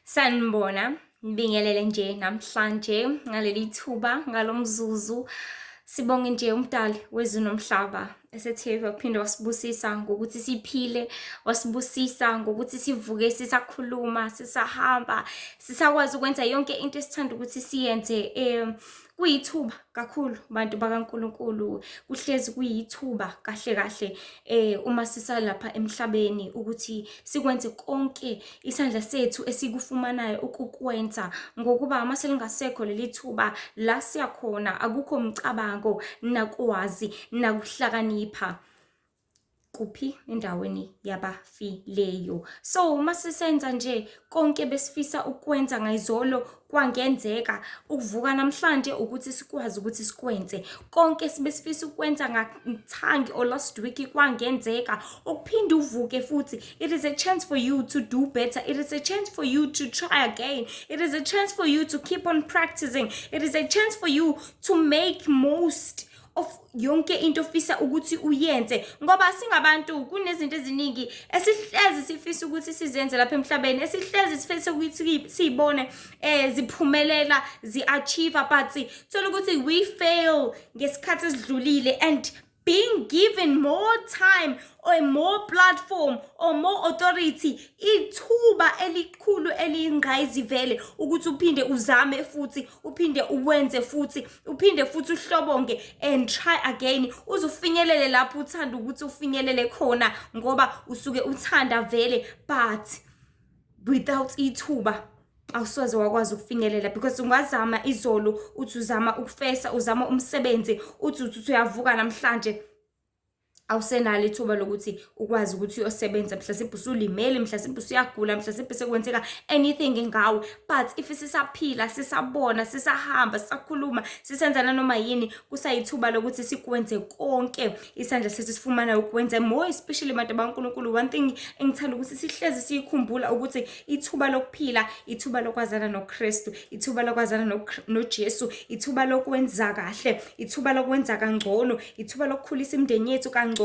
Sanibona, ngibingelele nje namhlanje ngaleli thuba ngalomzuzu. Sibonge nje uMdali wezulu nomhlaba esethe waphinde wasibusisa ngokuthi siphile, wasibusisa ngokuthi sivuke sisakhuluma, sisahamba, sisakwazi ukwenza yonke into esithanda ukuthi siyenze. Kuyithuba kakhulu bantu bakaNkulunkulu, kuhlezi kuyithuba kahle kahle uma sisalapha emhlabeni ukuthi sikwenze konke isandla sethu esikufumanayo ukukwenza, ngokuba uma selingasekho leli thuba la siyakhona akukho mcabango nakwazi nakuhlakanipha kuphi endaweni yabafileyo. So uma sisenza nje konke besifisa ukwenza ngayizolo kwangenzeka, ukuvuka namhlanje ukuthi sikwazi ukuthi sikwenze konke sibesifisa ukwenza ngathangi or last week kwangenzeka, ukuphinde uvuke futhi, it is a chance for you to do better, it is a chance for you to try again, it is a chance for you to keep on practicing, it is a chance for you to make most of yonke into ofisa ukuthi uyenze, ngoba singabantu kunezinto eziningi esihlezi sifisa ukuthi sizenze lapha emhlabeni, esihlezi sifisa ukuthi siyibone ziphumelela, zi-achieve, but thola ukuthi we fail ngesikhathi esidlulile, and being given more time or more platform or more authority, ithuba elikhulu eliyingqayizivele ukuthi uphinde uzame futhi, uphinde uwenze futhi, uphinde futhi uhlobonge and try again, uzufinyelele lapho uthanda ukuthi ufinyelele khona, ngoba usuke uthanda vele. But without ithuba awusoze wakwazi ukufinyelela, because ungazama izolo uthi uzama ukufesa, uzama umsebenzi, uthi uyavuka namhlanje awusenalo ithuba lokuthi ukwazi ukuthi uyosebenza, mhlasimpe usulimele, mhlasimpe usuyagula, mhlasimpe sekwenzeka anything ngawe. But if sisaphila, sisabona, sisahamba, sisakhuluma, sisenza nanoma yini, kusayithuba lokuthi sikwenze konke isandla sethu sifumana ukwenza. More especially bantu baNkulunkulu, one thing engithanda ukuthi sihlezi siyikhumbula ukuthi ithuba lokuphila, ithuba lokwazana noKristu, ithuba lokwazana noJesu, ithuba lokwenza kahle, ithuba lokwenza kangcono, ithuba lokukhulisa imindeni yethu kangcono,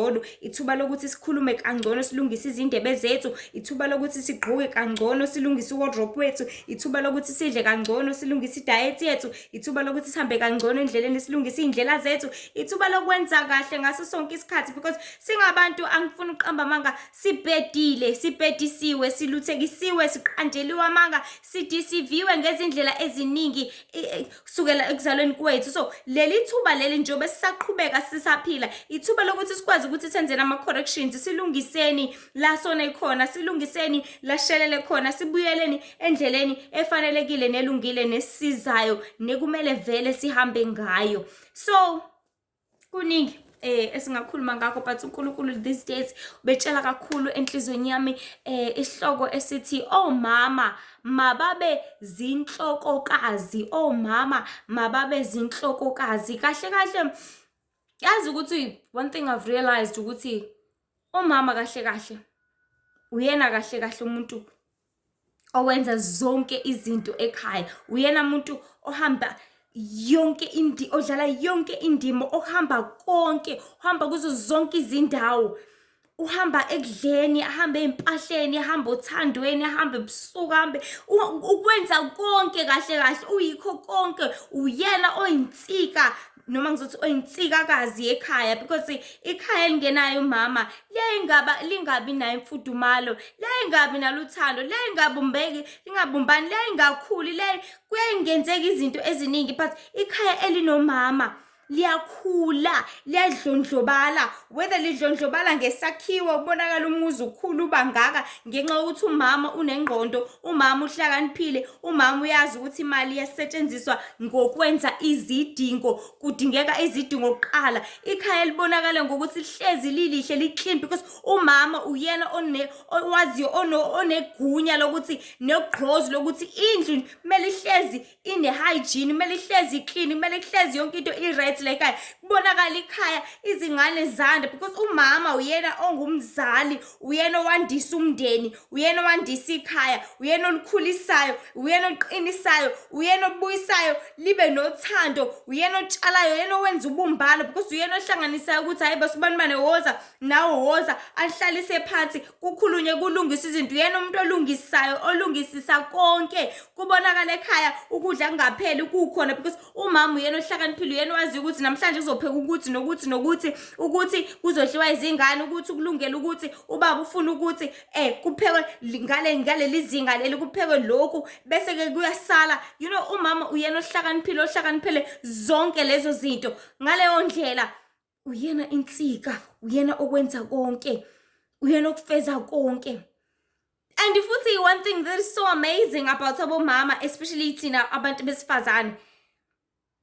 ithuba lokuthi sikhulume kangcono, silungise izindebe zethu, ithuba lokuthi sigqoke kangcono, silungise uwardrobe wethu, ithuba lokuthi sidle kangcono, silungise idiet yethu, ithuba lokuthi sihambe kangcono endleleni, silungise iy'ndlela zethu, ithuba lokwenza kahle ngaso sonke isikhathi, because singabantu, angifuni ukuqamba amanga, sibhedile, sibhedisiwe, siluthekisiwe, siqanjeliwe amanga, sidisiviwe ngezindlela eziningi kusukela ekuzalweni kwethu. So leli thuba leli, njengoba sisaqhubeka sisaphila, ithuba lokuthi sikwazi ukuthi senzeni ama-corrections, silungiseni la sona ikhona, silungiseni la shelele khona, sibuyeleni endleleni efanelekile nelungile nesizayo nekumele vele sihambe ngayo. So kuningi esingakhuluma ngakho, but uNkulunkulu these days betshela kakhulu enhliziyweni yami isihloko esithi omama mababe zinhlokokazi, omama mababe zinhlokokazi. Kahle kahle, yazi ukuthi one thing I've realized ukuthi umama kahle kahle uyena kahle kahle umuntu owenza zonke izinto ekhaya, uyena umuntu ohamba yonke indi odlala yonke indima, ohamba konke, uhamba kuzo zonke izindawo, uhamba ekudleni, ahambe ey'mpahleni, ahambe othandweni, ahambe ebusuku, ahambe ukwenza konke. Kahle kahle uyikho konke, uyena oyinsika, noma ngizothi oyinsikazi ekhaya, because ikhaya elingenayo umama liyayingaba lingabi nayo imfudumalo, liyayingabi naluthando, liyayingabumbeki, lingabumbani, liyayingakhuli, kuyayingenzeka izinto eziningi. But ikhaya elinomama liyakhula, liyadlondlobala, whether lidlondlobala ngesakhiwo, kubonakala umuzi ukhulu bangaka ngenxa yokuthi umama unengqondo, umama uhlakaniphile, umama uyazi ukuthi imali iyasetshenziswa ngokwenza izidingo, kudingeka izidingo kuqala. Ikhaya libonakala ngokuthi lihlezi lilihle, li-clean, because umama uyena owaziyo, onegunya lokuthi negqozi lokuthi indlu kumele ihlezi ine-hygiene, kumele ihlezi i-clean, kumele ihlezi yonke into i-right la ekhaya. Kubonakala ikhaya, izingane zande, because umama uyena ongumzali, uyena owandisa umndeni, uyena owandisa ikhaya, uyena olukhulisayo, uyena oqinisayo, uyena obuyisayo libe nothando, uyena otshalayo, uyena owenza ubumbano, because uyena ohlanganisayo ukuthi, "Hayi, basibanibane, woza nawe, woza," ahlalise phansi, kukhulunywe, kulungiswe izinto. Uyena umuntu olungisayo, olungisisa konke, kubonakala ekhaya, ukudla kungapheli, kukhona, because umama uyena ohlakaniphile, uyena owaziyo ukuthi namhlanje kuzopheka ukuthi nokuthi nokuthi, ukuthi kuzodliwa izingane, ukuthi kulungele, ukuthi ubaba ufuna ukuthi kuphekwe ngaleli zinga leli, kuphekwe lokhu, bese-ke kuyasala. Umama uyena ohlakaniphile, ohlakaniphele zonke lezo zinto. Ngaleyo ndlela uyena insika, uyena okwenza konke, uyena okufeza konke. And futhi one thing that is so amazing about abomama, especially thina abantu besifazane,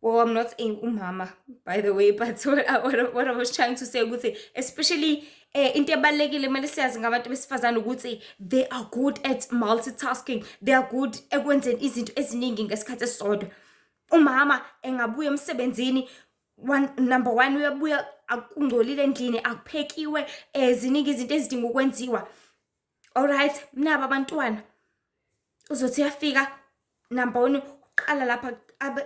well, I'm not a umama, by the way, but what I was trying to say ukuthi especially into ebalulekile kumele siyazi ngabantu besifazane ukuthi they are good at multitasking, they are good ekwenzeni izinto eziningi ngesikhathi esisodwa. Umama engabuya emsebenzini, one, number one, uyabuya akungcolile endlini, akuphekiwe, ziningi izinto ezidinga ukwenziwa. Alright, naba abantwana, uzothi uyafika, number one, uqala lapha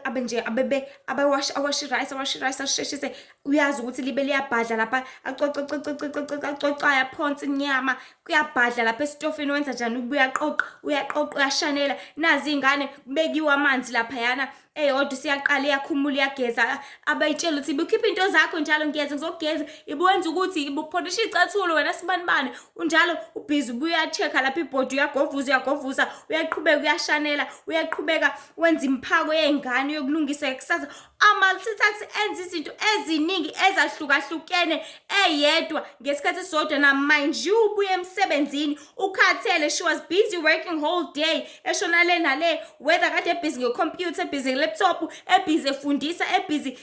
abe nje abebe abewashe, awashe i-rice, awashe i-rice, asheshise. Uyazi ukuthi libe liyabhadla lapha, acoca, aphonse inyama, kuyabhadla lapha esitofini. Wenza njani? Uyaqoqa, uyaqoqa, uyashanela. Nazi iy'ngane, kubekiwe amanzi laphayana, eyodwa isiyaqala iyakhumula, iyageza, abayitshela ukuthi ibukhipha into zakho njalo, ngiyeza, ngizokugeza, ibuwenza ukuthi ibupholisha iy'cathulo wena sibanibani, unjalo ubhizi, ubuye uya-check-a lapha ibhodi, uyagovuza, uyagovuza, uyaqhubeka, uyashanela, uyaqhubeka, wenza imphako yey'ngane yokulungisa kusasa. Ama-multitask, enza izinto eziningi ezahlukahlukene eyedwa ngesikhathi esisodwa. Na mind you, ubuye emsebenzini ukhathele. She was busy working whole day, eshona le nale, whether kade ebhizi ngekhompyutha, ebhizi nge-laptop, ebhizi efundisa, ebhizi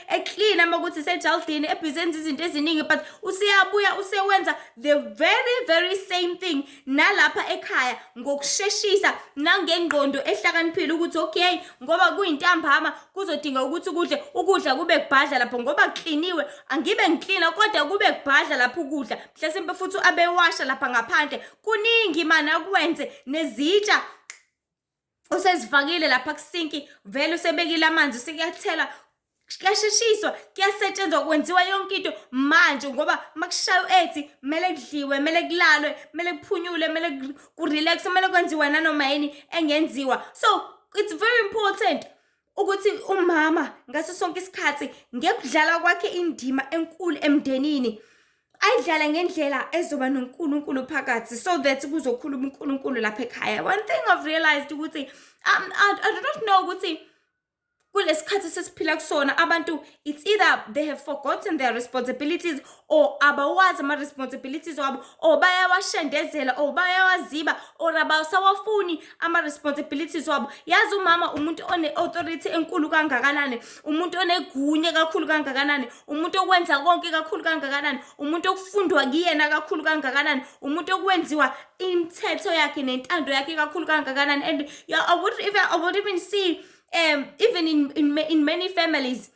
eklina uma kuthi isejardini, ebhizi enza izinto eziningi, but useyabuya usewenza the very very same thing nalapha ekhaya ngokusheshisa nangengqondo ehlakaniphile ukuthi okay, ngoba kuyintambama, kuzodinga ukuthi ukudle, ukudla kube kubhadla lapho, ngoba kukliniwe, angibe ngiklina kodwa kube kubhadla lapho ukudla. Mhlasimpe futhi abewasha lapha ngaphandle. Kuningi mani akwenze, nezitsha usezifakile lapha kusinki, vele usebekile amanzi, sekuyathela, kuyasheshiswa, kuyasetshenzwa, kwenziwa yonke into manje, ngoba makushaya u-8 kumele kudliwe, kumele kulalwe, kumele kuphunyulwe, kumele ku-relax, kumele kwenziwe nanoma yini engenziwa. So it's very important ukuthi umama ngaso sonke isikhathi, ngekudlala kwakhe indima enkulu emndenini, ayidlale ngendlela ezoba noNkulunkulu phakathi, so that kuzokhuluma uNkulunkulu lapha ekhaya. One thing I've realized ukuthi I do not know ukuthi kulesikhathi sesiphila kusona, abantu, it's either they have forgotten their responsibilities, or abawazi ama-responsibilities wabo, or bayawashendezela, or bayawaziba, or abasawafuni ama-responsibilities wabo. Yazi umama umuntu one-authority enkulu kangakanani, umuntu onegunya kakhulu kangakanani, umuntu okwenza konke kakhulu kangakanani, umuntu okufundwa kuyena kakhulu kangakanani, umuntu okwenziwa imithetho yakhe nentando yakhe kakhulu kangakanani. And yeah, I would even see even in many families,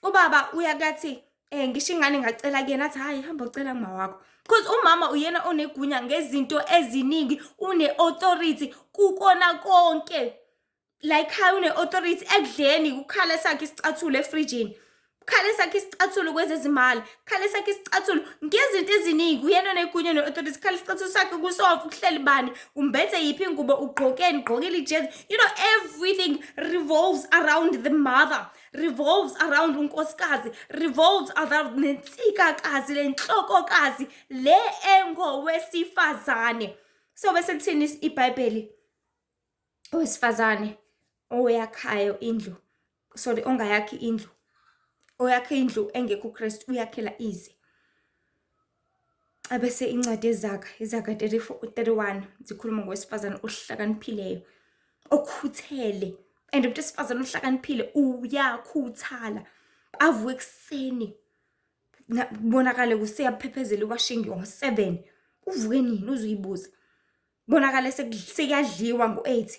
ubaba uyakathi ngisho ingane ngacela kuyena, athi, "Hayi, hamba ucela kuma wakho," because umama uyena onegunya ngezinto eziningi, une-authority kukona konke. Like how une-authority ekudleni, kukhala sakhe isicathulo efrijini, kukhale sakhe isicathulo kwezezimali, kukhale sakhe isicathulo ngezinto eziningi. Uyena onegunya ne-authority. Kukhale isicathulo sakhe kusofa, kuhleli bani, umbethe yiphi ingubo, ugqokeni, ugqokile ijezi. Everything revolves around the mother, revolves around unkosikazi, revolves around nensikakazi, lenhlokokazi le engowesifazane. So bese kuthini iBhayibheli? Owesifazane oyakhayo indlu, sorry, ongayakhi indlu, oyakha indlu engekho uKristu, uyakhela ize. Abese incwadi eZaga, iZaga 34 31, zikhuluma ngowesifazane ohlakaniphileyo, okhuthele. And umuntu wesifazane ohlakaniphile uyakhuthala, avuke ekuseni, kubonakale kuseyaphephezela iwashing ngo-7. Uvuke nini? Uzuyibuza. Kubonakale sekuyadliwa ngo-8.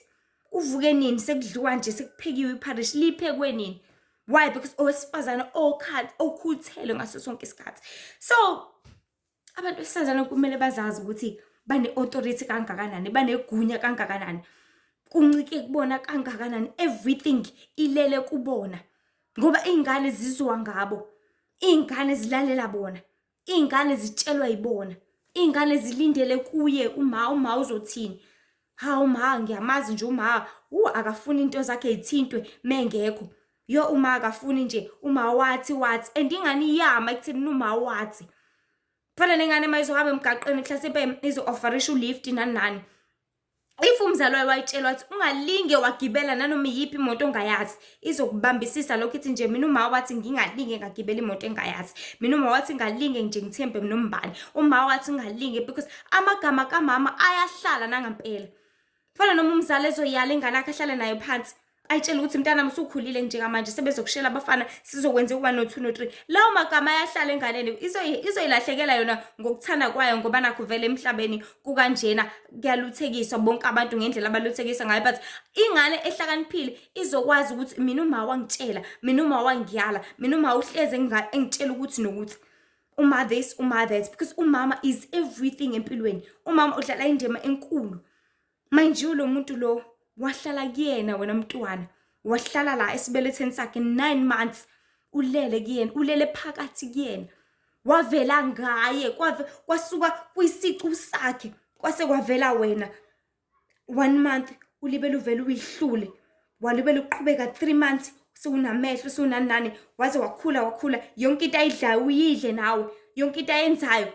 Uvuke nini? Sekudliwa nje, sekuphekiwe ipharishi, liphekwe nini? Why? Because owesifazane okhuthele ngaso sonke isikhathi. So abantu besifazane kumele bazazi ukuthi bane-authority kangakanani, banegunya kangakanani, kuncike kubona kangakanani, everything ilele kubona, ngoba iy'ngane zizwa ngabo, iy'ngane zilalela bona, iy'ngane zitshelwa yibona, iy'ngane zilindele kuye uma, uma uzothini. Hawu, ma, ngiyamazi nje uma, akafuni into zakhe y'thintwe mengekho. Yo, uma akafuni nje, uma wathi wathi, and ingane iyama ekutheni uma wathi. Kufana nengane uma izohamba emgaqweni, mhlasimpe izo-offerisha u-lift, nani nani. If umzali wayo wayitshelwa wathi ungalinge wagibela nanoma iyiphi imoto ongayazi, izokubambisisa lokho, ithi nje, "Mina uma wathi ngingalinge ngagibela imoto engayazi. Mina uma wathi ngalinge nje ngithembe nombani. Uma wathi ngalinge," because amagama kamama ayahlala nangampela. Fana noma umzali ezoyala ingane yakhe, ahlale nayo phansi, ayitshele ukuthi, "Mntanami, usukhulile njengamanje, sebezokushela abafana, sizokwenza u-one, no-two, no-three." Lawo magama ayahlala enganeni. Izoyilahlekela yona ngokuthanda kwayo, ngoba nakho vele emhlabeni kukanjena, kuyaluthekiswa bonke abantu ngendlela abaluthekisa ngayo, but ingane ehlakaniphile izokwazi ukuthi mina uma wangitshela, mina uma wangiyala, mina uma uhleze engitshela ukuthi nokuthi uma this, uma that, because umama is everything empilweni. Umama udlala indima enkulu. Mind you, lo muntu lo wahlala kuyena wena mntwana, wahlala la esibelethweni sakhe 9 months, ulele kuyena, ulele phakathi kuyena, wavela ngaye, kwasuka kwisicu sakhe kwase kwavela wena. One month ulibele uvele uyihlule, walibele uqhubeka 3 months, sewunamehlo, sewunani nani, waze wakhula, wakhula. Yonke into ayidlayo uyidle nawe, yonke into ayenzayo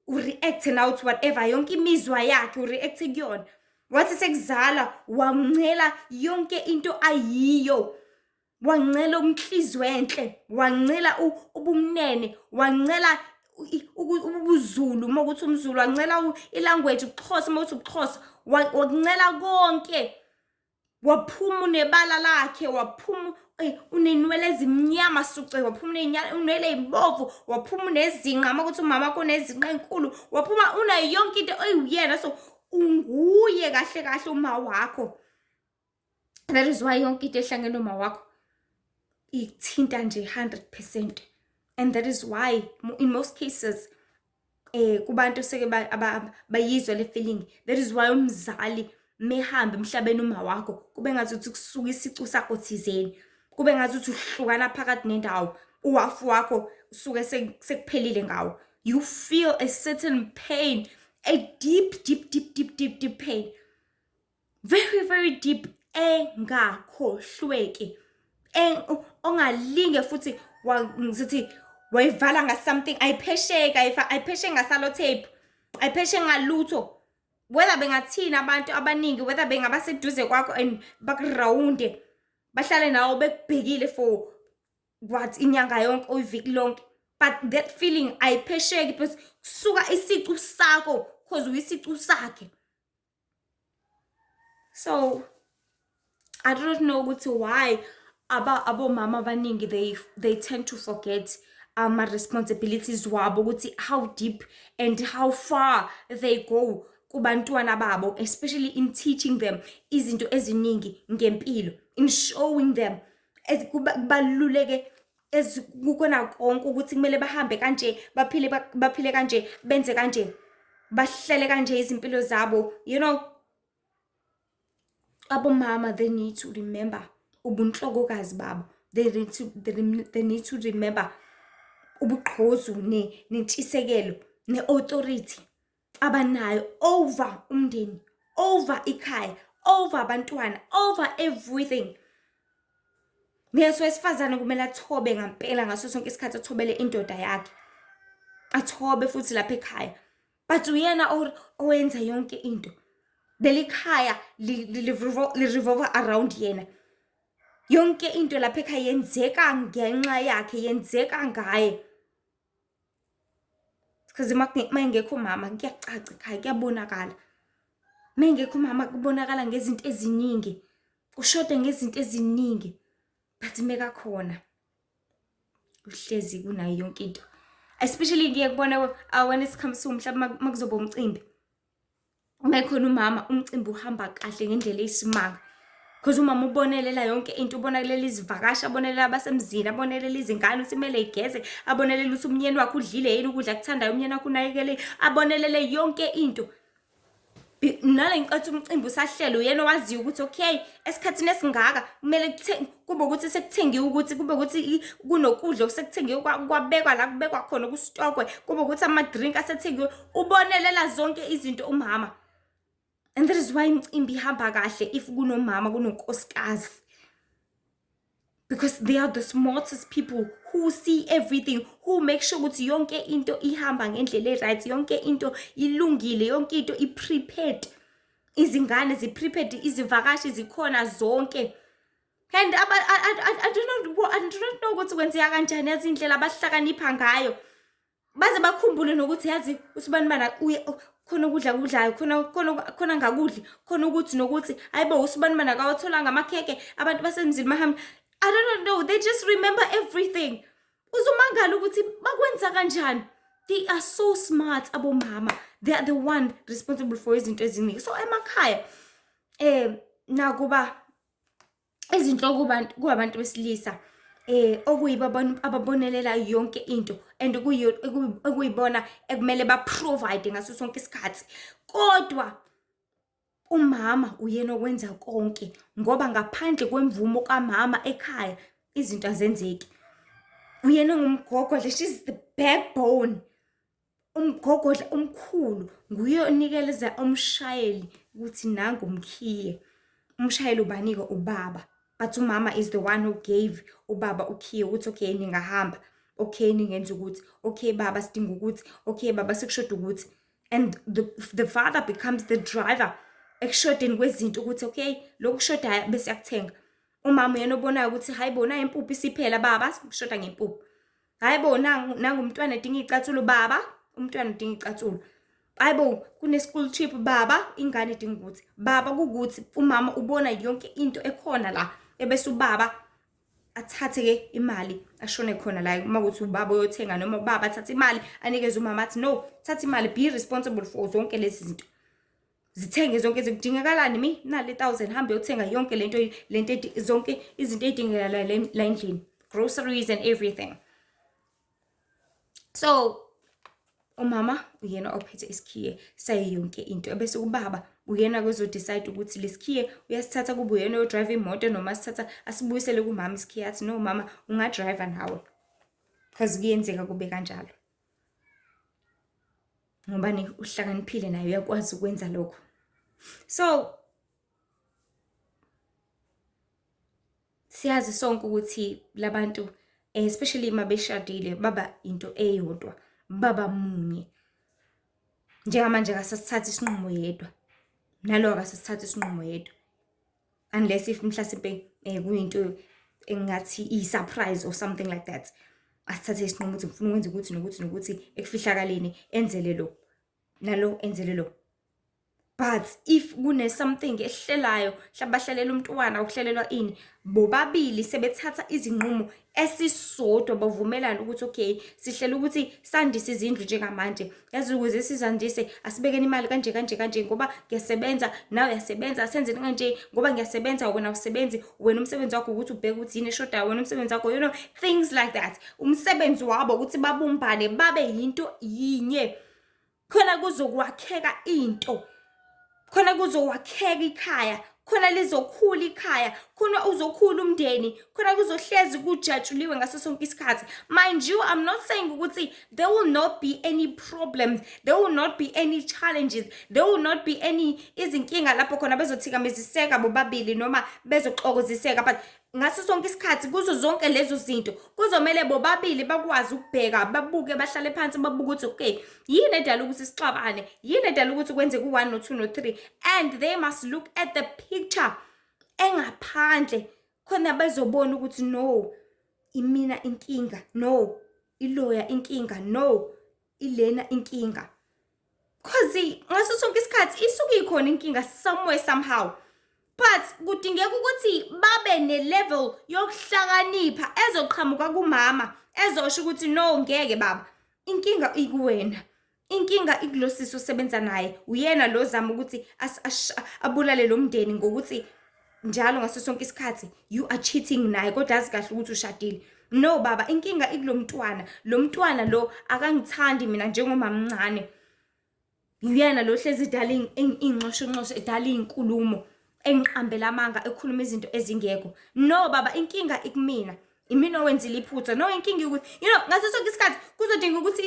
u-react nawe to whatever, yonke imizwa yakhe u-react kuyona. Wathi sekuzala, wancela yonke into ayiyo, wancela umhliziyo enhle, wancela ubumnene, wancela ubuZulu uma kuthi umZulu, wancela i-language ubuXhosa uma kuthi ubuXhosa, wakuncela konke. Waphuma unebala lakhe, waphuma unenwele ezimnyama suce, waphuma unwele ey'bovu, waphuma unezinqa uma kuthi umama wakho unezinqa ey'nkulu, waphuma unayo yonke into eyiwuyena. So unguye kahle kahle uma wakho. That is why yonke into ehlangene noma wakho ikuthinta nje 100%, and that is why in most cases kubantu seke bayizwa le feeling, that is why umzali mehamba emhlabeni, uma wakho, kube ngathi uthi kusuka isicu sakho thizeni, kube ngathi uthi uhlukana phakathi nendawo, uwafu wakho usuke sekuphelile ngawo. You feel a certain pain, a deep, deep, deep, deep, deep, deep pain, very, very deep, engakhohlweki, ongalinge futhi ngizithi wayivala nga-something. Ayiphesheki, ayiphesheki nga-sellotape, ayiphesheki ngalutho, whether bengathini abantu abaningi, whether bengabaseduze kwakho and bakurawunde, bahlale nawe bekubhekile for what, inyanga yonke or iviki lonke, but that feeling ayiphesheki, because kusuka isicu sakho, 'cause uyisicu sakhe. So I don't know ukuthi why abomama abaningi they tend to forget ama-responsibilities wabo, ukuthi how deep and how far they go kubantwana babo, especially in teaching them izinto eziningi ngempilo, in showing them kubaluleke kukona konke ukuthi kumele bahambe kanje, baphile, baphile kanje, benze kanje, bahlele kanje izimpilo zabo. Abomama, they need to remember ubunhlokokazi babo. They need to remember ubugqozu nentshisekelo ne-authority abanayo over umndeni, over ikhaya, over abantwana, over everything. Yes, wesifazane kumele athobe ngampela ngaso sonke isikhathi, athobele indoda yakhe, athobe futhi lapha ekhaya, but uyena owenza yonke into. Leli khaya li-revolve around yena. Yonke into lapha ekhaya yenzeka ngenxa yakhe, yenzeka ngaye, because uma engekho umama kuyacaca ekhaya, kuyabonakala. Uma engekho umama kubonakala ngezinto eziningi, kushoda ngezinto eziningi, but mekakhona uhlezi kunayo yonke into. Especially ngiye kubona when it comes to mhlawumbe uma kuzoba umcimbi, uma ekhona umama, umcimbi uhamba kahle ngendlela eyisimanga. Because umama ubonelela yonke into, ubonelela izivakashi, abonelela abasemzini, abonelela izingane ukuthi kumele igeze, abonelela ukuthi umnyeni wakhe udlile yini ukudla akuthandayo, umnyeni wakhe unakekele, abonelele yonke into. Nale nkathi umcimbi usahlelwa, uyena owaziyo ukuthi okay, esikhathini esingaka kumele kube ukuthi sekuthengiwe, ukuthi kube ukuthi kunokudla osekuthengiwe, kwabekwa la kubekwa khona, kustokwe, kube ukuthi ama-drink asethengiwe. Ubonelela zonke izinto umama. And that is why imicimbi ihamba kahle if kunomama, kunonkosikazi, because they are the smartest people who see everything, who make sure ukuthi yonke into ihamba ngendlela e-right, yonke into ilungile, yonke into i-prepared, izingane zi-prepared, izivakashi zikhona zonke. And I do not know ukuthi kwenzeka kanjani, yazi, indlela abahlakanipha ngayo, baze bakhumbule nokuthi, yazi, usibani bana uye khona ukudla kudlayo, khona ngakudli khona, ukuthi nokuthi, hayibo, usibani bana akawatholanga amakhekhe abantu basemzini mahamba. I don't know, they just remember everything. Uzumangala ukuthi bakwenza kanjani. They are so smart abomama. They are the one responsible for izinto eziningi. So emakhaya, nakuba izinhloko kubantu kuabantu besilisa, okuyibo ababonelela yonke into and kuyiyo okuyibona ekumele ba-provide ngaso sonke isikhathi, kodwa umama uyena okwenza konke, ngoba ngaphandle kwemvumo kamama ekhaya izinto azenzeki. Uyena ongumgogodla, she's the backbone, umgogodla omkhulu. Nguye onikeleza umshayeli ukuthi nangu umkhiye. Umshayeli ubanike ubaba, but umama is the one who gave ubaba ukhiye ukuthi okay, ningahamba, okay, ningenza ukuthi okay, baba, sidinga ukuthi okay, baba, sekushoda ukuthi, and the father becomes the driver ekushodeni kwezinto, ukuthi okay, lokhu kushodayo bese yakuthenga. Umama uyena obonayo ukuthi hayi bo, nayi impuphu isiphela, baba, kushoda ngempuphu. Hayi bo, nangu umntwana edinga iy'cathulo, baba, umntwana udinga iy'cathulo. Hayi bo, kune-school trip, baba, ingane idinga ukuthi, baba, kukuthi umama ubona yonke into ekhona la, ebese ubaba athathe-ke imali ashone khona la, uma kuthi ubaba uyothenga, noma ubaba athathe imali anikeze umama, athi no, thatha imali, be responsible for zonke lezi zinto, zithenge zonke zikudingakalani, mi nale 1000, hambe uyothenga yonke lento, zonke izinto ey'dingeka la endlini, groceries and everything. So umama uyena ophethe isikhiye sayo yonke into, ebese ubaba uyena kuzo-decide ukuthi lesikhiye uyasithatha, kube uyena oyo-drive imoto, noma sithatha asibuyisele kumama isikhiye, athi no, mama, unga-drive nawe, because kuyenzeka kube kanjalo, ngoba ni uhlakaniphile naye, uyakwazi ukwenza lokho. So siyazi sonke ukuthi labantu, especially uma beshadile, baba into eyodwa, baba munye. Njengamanje akasasithatha isinqumo yedwa, nalo akasasithatha isinqumo yedwa, unless if mhlasimpe kuyinto engathi iyi-surprise or something like that, asithathe isinqumo ukuthi ngifuna ukwenza ukuthi nokuthi nokuthi ekufihlakaleni, enzele lo nalo, enzele lo. But if kune something ehlelayo, mhlawumbe bahlalela umntwana, ukuhlelelwa ini, bobabili sebethatha izinqumo esisodwa, bavumelane ukuthi okay, sihlela ukuthi sandise izindlu njengamanje, yazi, ukuze sizandise asibekeni imali kanje kanje kanje, ngoba ngiyasebenza, nawe uyasebenza, asenzeni kanje, ngoba ngiyasebenza, wena awusebenzi, wena umsebenzi wakho ukuthi ubheke ukuthi yini eshodayo, wena umsebenzi wakho, things like that. Umsebenzi wabo ukuthi babumbane, babe yinto yinye, khona kuzokwakheka into, khona kuzowakheka ikhaya, khona lizokhula ikhaya, khona uzokhula umndeni, khona kuzohlezi kujatshuliwe ngaso sonke isikhathi. Mind you, I'm not saying ukuthi there will not be any problems, there will not be any challenges, there will not be any izinkinga lapho khona bezothikameziseka bobabili noma bezoxokoziseka, but ngaso sonke isikhathi, kuzo zonke lezo zinto, kuzomele bobabili bakwazi ukubheka, babuke, bahlale phansi, babuke ukuthi okay, yini edala ukuthi sixabane, yini edala ukuthi kwenzeke u-1 no-2 no-3, and they must look at the picture engaphandle, khona bezobona ukuthi no, imina inkinga, no, iloya inkinga, no, ilena inkinga, 'cause ngaso sonke isikhathi isuke ikhona inkinga somewhere, somehow, but kudingeka ukuthi babe ne-level yokuhlakanipha ezoqhamuka kumama, ezosho ukuthi no, ngeke baba, inkinga ikuwena, inkinga ikulo sisi osebenza naye, uyena lo zama ukuthi abulale lo mndeni ngokuthi Njalo ngaso sonke isikhathi you are cheating naye kodwa azi kahle ukuthi ushadile. No baba, inkinga ikulo mntwana. Lo mntwana lo akangithandi mina njengomamncane. Uyena lo hlezi edala iy'nxoshonxosho, edala iy'nkulumo, engiqambela amanga, ekhuluma izinto ezingekho. No baba, inkinga ikumina. Imina owenzile iphutha. No, inkinga ikuthi, ngaso sonke isikhathi kuzodinga ukuthi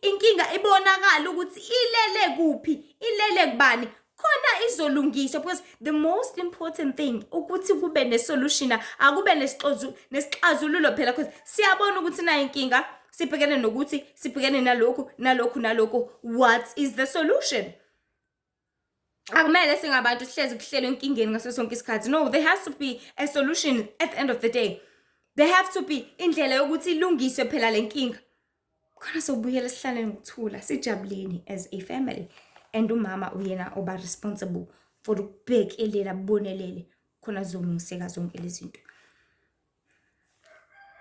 inkinga ibonakale ukuthi ilele kuphi, ilele kubani. Khona izolungiswa, because the most important thing ukuthi kube ne-solution, akube nesixazululo phela, because siyabona ukuthi nayo inkinga sibhekene nokuthi sibhekene nalokhu nalokhu nalokhu. What is the solution? Akumele singabantu sihlezi kuhlelwe enkingeni ngaso sonke isikhathi. No, there has to be a solution at the end of the day. There have to be indlela yokuthi ilungiswe phela le nkinga. Khona sobuyela sihlale ngokuthula, sijabuleni as a family. And umama uyena oba responsible for ukubhekelela, abonelele khona zolungiseka zonke lezi zinto.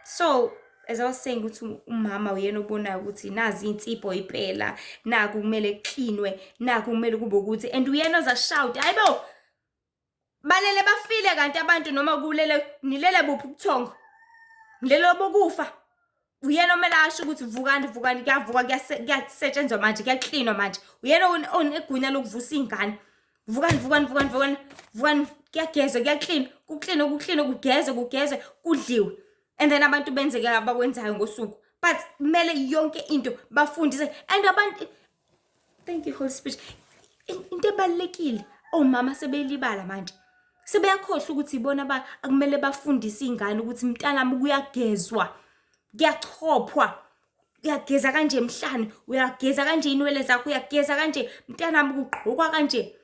So as I was saying ukuthi umama uyena obonayo ukuthi nazi insipho impela, naku kumele kuklinwe, naku kumele kube ukuthi, and uyena oza-shout, hayibo, balele bafile kanti abantu, noma kulele nilele buphi ubuthongo, nilele bokufa. Uyena omele asho ukuthi vukani, vukani, kuyavuka, kuyasetshenzwa manje, kuyaklinwa manje. Uyena onegunya lokuvusa iy'ngane. Vukani, vukani, vukani, vukani, vukani, kuyagezwa, kuyaklinwa, kuklinwe, kuklinwe, kugezwe, kugezwe, kudliwe. And then abantu benze-ke abakwenzayo ngosuku. But kumele yonke into bafundise. And abantu, thank you Holy Spirit. Into ebalulekile, omama sebeyilibala manje. Sebeyakhohlwa ukuthi ibona akumele bafundise iy'ngane ukuthi mntanami kuyagezwa, kuyachophwa, uyageza kanje emhlane, uyageza kanje inwele zakho, uyageza kanje mntanami, kugqokwa kanje.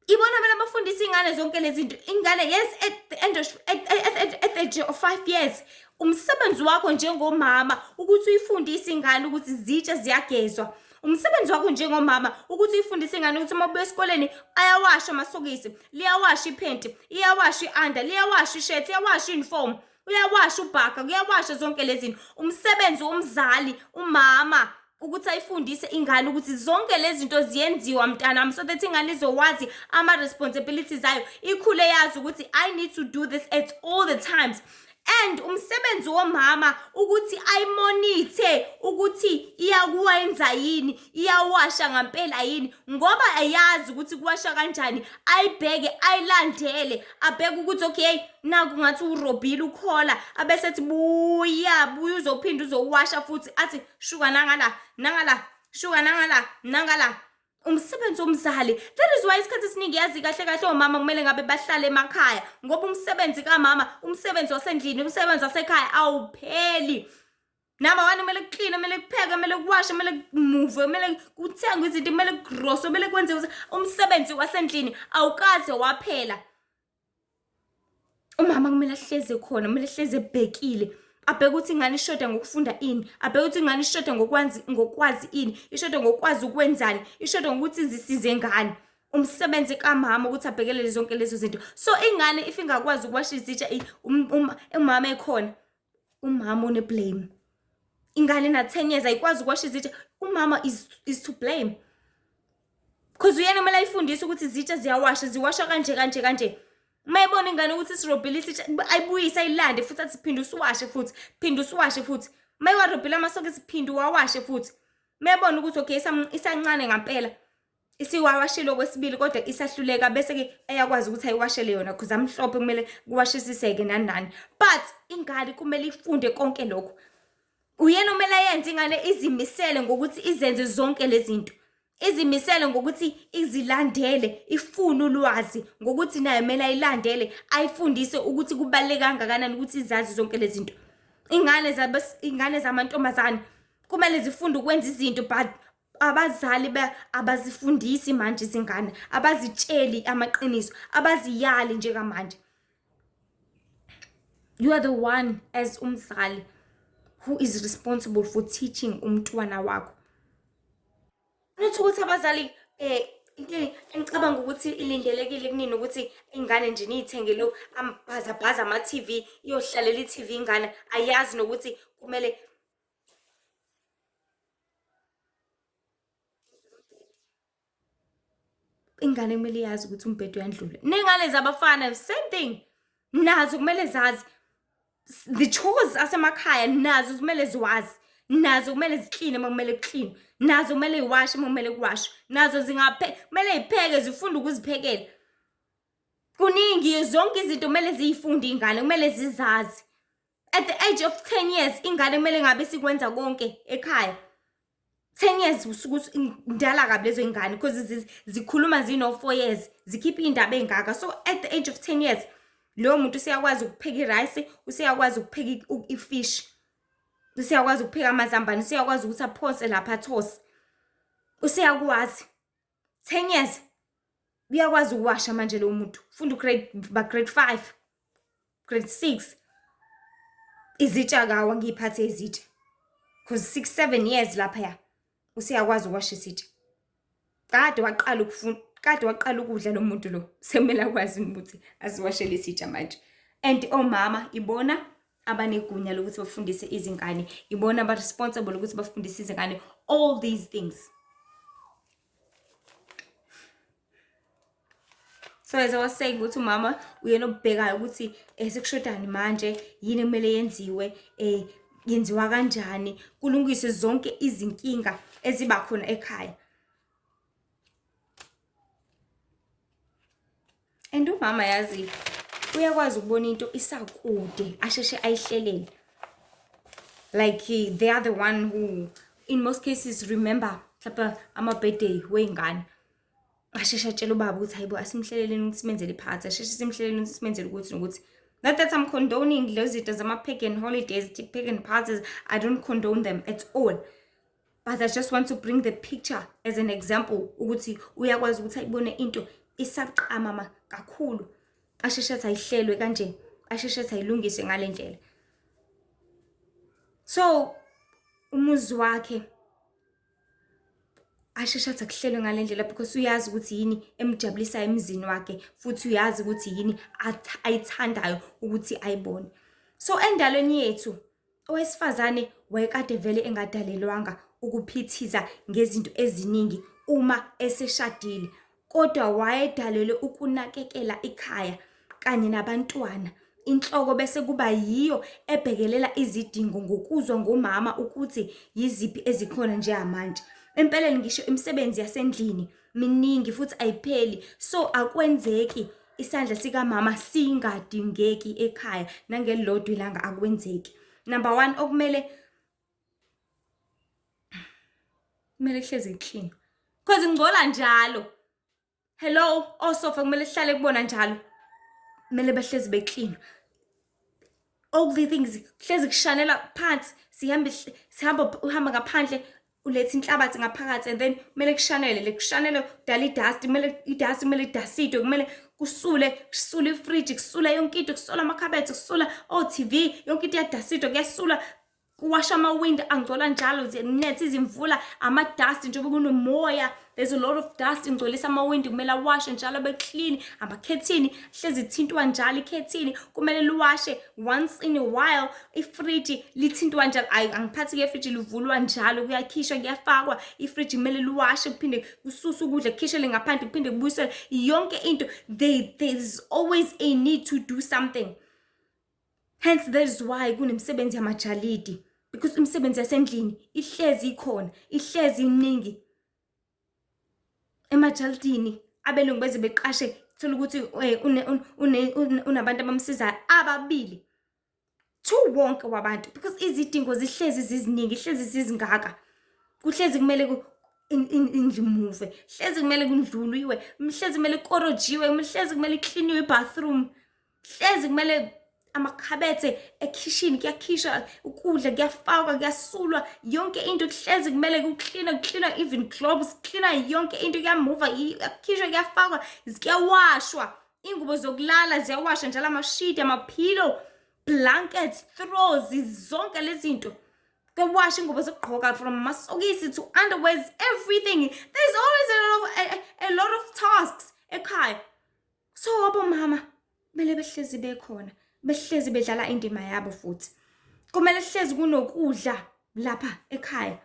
Ibona kumele bafundise iy'ngane zonke lezi zinto. Ingane, yes, at the end of, at, at, at, at the age of 5 years, umsebenzi wakho njengomama ukuthi uyifundise ingane ukuthi zitsha ziyagezwa. Umsebenzi wakho njengomama ukuthi uyifundise ingane ukuthi uma ubuya esikoleni ayawasha amasokisi, liyawasha iphenti, iyawasha i-under, liyawasha ishirt, iyawasha i-uniform, uyawasha ubhaka, kuyawasha zonke lezi zinto. Umsebenzi womzali, umama, ukuthi ayifundise ingane ukuthi zonke lezi zinto ziyenziwa mntanami, so that ingane izowazi ama-responsibilities ayo, ikhule yazi ukuthi I need to do this at all the times. And umsebenzi womama ukuthi ayimonithe ukuthi iyakuwenza yini, iyawasha ngampela yini, ngoba ayazi ukuthi kuwasha kanjani, ayibheke, ayilandele, abheke ukuthi okay, naku ngathi urobhile ukhola, abese ethi buya, buya uzophinda uzowasha futhi, athi shuka nangala, nangala, shuka nangala, nangala. Umsebenzi womzali. That is why isikhathi esiningi yazi kahle kahle omama kumele ngabe bahlale emakhaya, ngoba umsebenzi kamama, umsebenzi wasendlini, umsebenzi wasekhaya awupheli. Number one, kumele kukline, kumele kupheke, kumele kuwashe, kumele kumuve, kumele kuthengwe izinto, kumele kugroswe, kumele kwenziwe. Umsebenzi wasendlini awukaze waphela. Umama kumele ahleze khona, kumele ahleze ebhekile, abheke ukuthi ingane ishoda ngokufunda ini, abheke ukuthi ingane ishoda ngokwazi ini, ishoda ngokwazi ukwenzani, ishoda ngokuthi izisize ngani. Umsebenzi kamama ukuthi abhekelele zonke lezo zinto. So ingane if ingakwazi ukuwasha izitsha, umama ekhona, umama une-blame. Ingane na-10 years ayikwazi ukuwasha izitsha, umama is to blame. Because uyena kumele ayifundise ukuthi izitsha ziyawasha, ziwasha kanje kanje kanje. Uma ebona ingane ukuthi isirobhile isitsha, ayibuyise, ayilande futhi, athi phinde usiwashe futhi, phinde usiwashe futhi. Uma iwarobhile amasokisi, phinde uwawashe futhi. Uma ebona ukuthi okay, isancane ngampela, isiwawashile okwesibili kodwa isahluleka, bese-ke eyakwazi ukuthi ayiwashele yona, because amhlophe kumele kuwashisiseke nani nani. But ingane kumele ifunde konke lokho. Uyena kumele ayenze ingane izimisele ngokuthi izenze zonke lezi zinto. Izimisele ngokuthi izilandele, ifune ulwazi ngokuthi nayo kumele ayilandele, ayifundise ukuthi kubaluleke kangakanani ukuthi izazi zonke lezi zinto. Ingane zamantombazane kumele zifunde ukwenza izinto, but abazali abazifundisi manje izingane, abazitsheli amaqiniso, abaziyali njengamanje. You are the one as umzali who is responsible for teaching umntwana wakho. Not ukuthi abazali into engicabanga ukuthi ilindelekile kunini ukuthi ingane nje niyithengele amabhazabhaza ama-TV, iyohlalela i-TV ingane, ayazi nokuthi kumele Ingane kumele yazi ukuthi umbhedo uyandlula. Ney'ngane zabafana same thing, nazo kumele zazi the chores asemakhaya, nazo kumele ziwazi, nazo kumele zikline uma kumele kuklinwe, nazo kumele yiwashe uma kumele kuwashwe, nazo zingaphe kumele yipheke, zifunde ukuziphekela. Kuningi, zonke izinto kumele ziyifunde iy'ngane, kumele zizazi. At the age of 10 years ingane kumele ngabe sikwenza konke ekhaya. 10 years usuke ndala kabi lezo ingane, because zikhuluma zino-4 years, zikhipha iy'ndaba ey'ngaka. So at the age of 10 years loyo muntu useyakwazi ukupheka irayisi, useyakwazi ukupheka ifish, useyakwazi ukupheka amazambane, useyakwazi ukuthi aphonse lapha athose, useyakwazi. 10 years uyakwazi ukuwasha manje lowo muntu, funda ugrade ba grade 5, grade 6. Izitsha kawa ngiyiphathe izitsha, because 6 7 years laphaya useyakwazi ukuwasha isitsha. Kade waqala ukufunda, kade waqala ukudla lo muntu lo, sekumele akwazi ukuthi aziwashele isitsha manje. And omama ibona abanegunya lokuthi bafundise izingane, ibona aba-responsible ukuthi bafundise izingane all these things. So as I was saying ukuthi umama uyena obhekayo ukuthi sekushodani manje, yini kumele yenziwe, yenziwa kanjani, kulungiswe zonke izinkinga eziba khona ekhaya. And umama yazi uyakwazi ukubona into isakude, asheshe ayihlelele. Like they are the one who in most cases remember mhlawumbe ama-birthday wey'ngane, asheshe atshele ubaba ukuthi hayibo, asimhleleleni ukuthi simenzele iphathi, asheshe simhleleleni ukuthi simenzele ukuthi nokuthi. Not that I'm condoning lezo zinto zama-pagan holidays, pagan parties, I don't condone them at all, but I just want to bring the picture as an example ukuthi uyakwazi ukuthi ayibone into isaqamama kakhulu, asheshe athi ayihlelwe kanje, asheshe athi ayilungiswe ngale ndlela. So umuzi wakhe asheshe athi akuhlelwe ngale ndlela, because uyazi ukuthi yini emjabulisayo emzini wakhe, futhi uyazi ukuthi yini ayithandayo ukuthi ayibone. So endalweni yethu owesifazane wayekade vele engadalelwanga ukuphithiza ngezinto eziningi uma eseshadile, kodwa wayedalelwe ukunakekela ikhaya kanye nabantwana. Inhloko bese kuba yiyo ebhekelela izidingo ngokuzwa ngomama ukuthi yiziphi ezikhona njengamanje. Empeleni ngisho imisebenzi yasendlini miningi futhi ayipheli, so akwenzeki isandla sikamama singadingeki ekhaya nangelilodwa ilanga, akwenzeki. Number 1, okumele kumele kuhlezi clean, because ngcola njalo. Hello, osofa kumele sihlale kubona njalo, kumele behlezi beclean. All the things hlezi kushanela phansi, sihambe sihamba, uhamba ngaphandle uletha inhlabathi ngaphakathi, and then kumele kushanele le kushanele, kudala idust, kumele idust, kumele idasitwe, kumele kusule, kusule ifriji, kusula yonke into, kusula amakhabethe, kusula o-TV, yonke into iyadasitwa, kuyasula, kuwasha amawindi angcola njalo, zinetha izimvula, ama-dust, njengoba kunomoya, there's a lot of dust, ingcolisa amawindi, kumele awashe njalo, abe clean. Amakhethini hlezi ithintwa njalo, ikhethini kumele liwashe once in a while, ifriji lithintwa njalo. Ayi, angiphathi-ke, ifriji livulwa njalo, kuyakhishwa kuyafakwa, ifriji kumele liwashe, kuphinde kususwe ukudla, kukhishele ngaphandle, kuphinde kubuyiselwe yonke into. There's always a need to do something. Hence that is why kunemisebenzi yamajalidi, because imisebenzi yasendlini ihlezi ikhona, ihlezi iningi. Emajalidini abelungu beze beqashe, thola ukuthi unabantu abamsizayo ababili, two wonke wabantu, because izidingo zihlezi ziziningi, hlezi zizingaka, kuhlezi kumele indlu imuve, hlezi kumele kundluliwe, hlezi kumele korojiwe, hlezi kumele ikliniwe ibathroom, hlezi kumele amakhabethe ekhishini kuyakhishwa ukudla, kuyafakwa, kuyasulwa yonke into, kuhlezi kumele kuklina, kuklina even globes, kuklina yonke into, kuyamuva, kuyakhishwa, kuyafakwa, kuyawashwa, ingubo zokulala ziyawashwa njalo, amashidi, amaphilo, blankets, throws, zonke lezi zinto kuyawasha, ingubo zokugqoka from amasokisi to underwears, everything. There's always a lot of tasks ekhaya. So abomama kumele behlezi bekhona, behlezi bedlala indima yabo, futhi kumele hlezi kunokudla lapha ekhaya,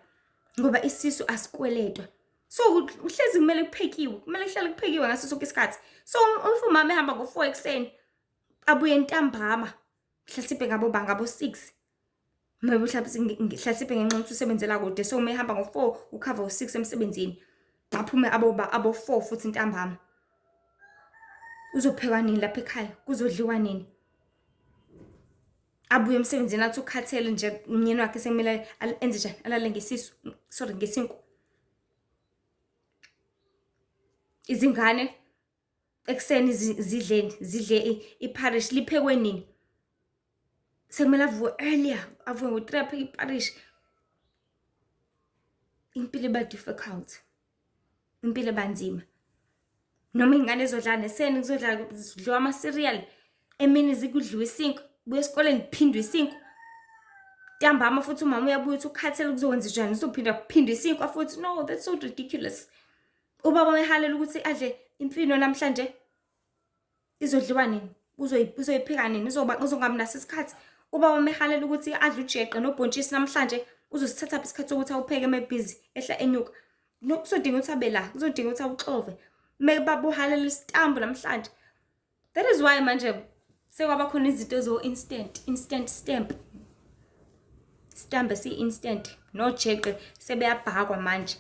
ngoba isisu asikweletwa. So uhlezi kumele kuphekiwe, kumele kuhlale kuphekiwe ngaso sonke isikhathi. So if umama ehamba ngo-4 ekuseni abuye ntambama, mhlasimpe ngabo ba ngabo 6, maybe mhlawumbe mhlasimpe ngenxa yokuthi usebenzela kude, so uma ehamba ngo-4 ukhava u-6 emsebenzini, aphume abo ba abo 4 futhi ntambama. Uzophekwa nini lapha ekhaya? Kuzodliwa nini? Abuye emsebenzini athi ukhathele nje, umnyeni wakhe sekumele enze njani? Alale ngesisu, sorry, ngesinkwa. Izingane ekuseni zidleni, zidle ipharishi liphekwe nini? Sekumele avuke earlier, avuke ngo-3 apheke iparishi. Impilo iba difficult, impilo eba nzima. Noma iy'ngane zodlala neseni kuzodlala kudliwa ama-cereal, emini zikudliwa isinkwa, buya esikoleni kuphindwe isinkwa. Ntambama futhi umama uyabuya uthi ukhathele, kuzokwenza njani? Uzophinda kuphindwe isinkwa futhi. No, that's so ridiculous. Ubaba uyahalela ukuthi adle imfino namhlanje, izodliwa nini? Uzoyipheka nini? Uzoba uzongabi naso isikhathi. Ubaba umehalela ukuthi adle ujeqe nobhontshisi namhlanje, uzosithathaphi isikhathi sokuthi awupheke uma ebhizi ehla enyuka? No, kuzodinga ukuthi abe la, kuzodinga ukuthi awuxove. Uma baba uhalela isitambu namhlanje. That is why manje sekwaba khona izinto zo-instant, instant stamp. Stamp esi-instant, nojeqe sebeyabhakwa manje.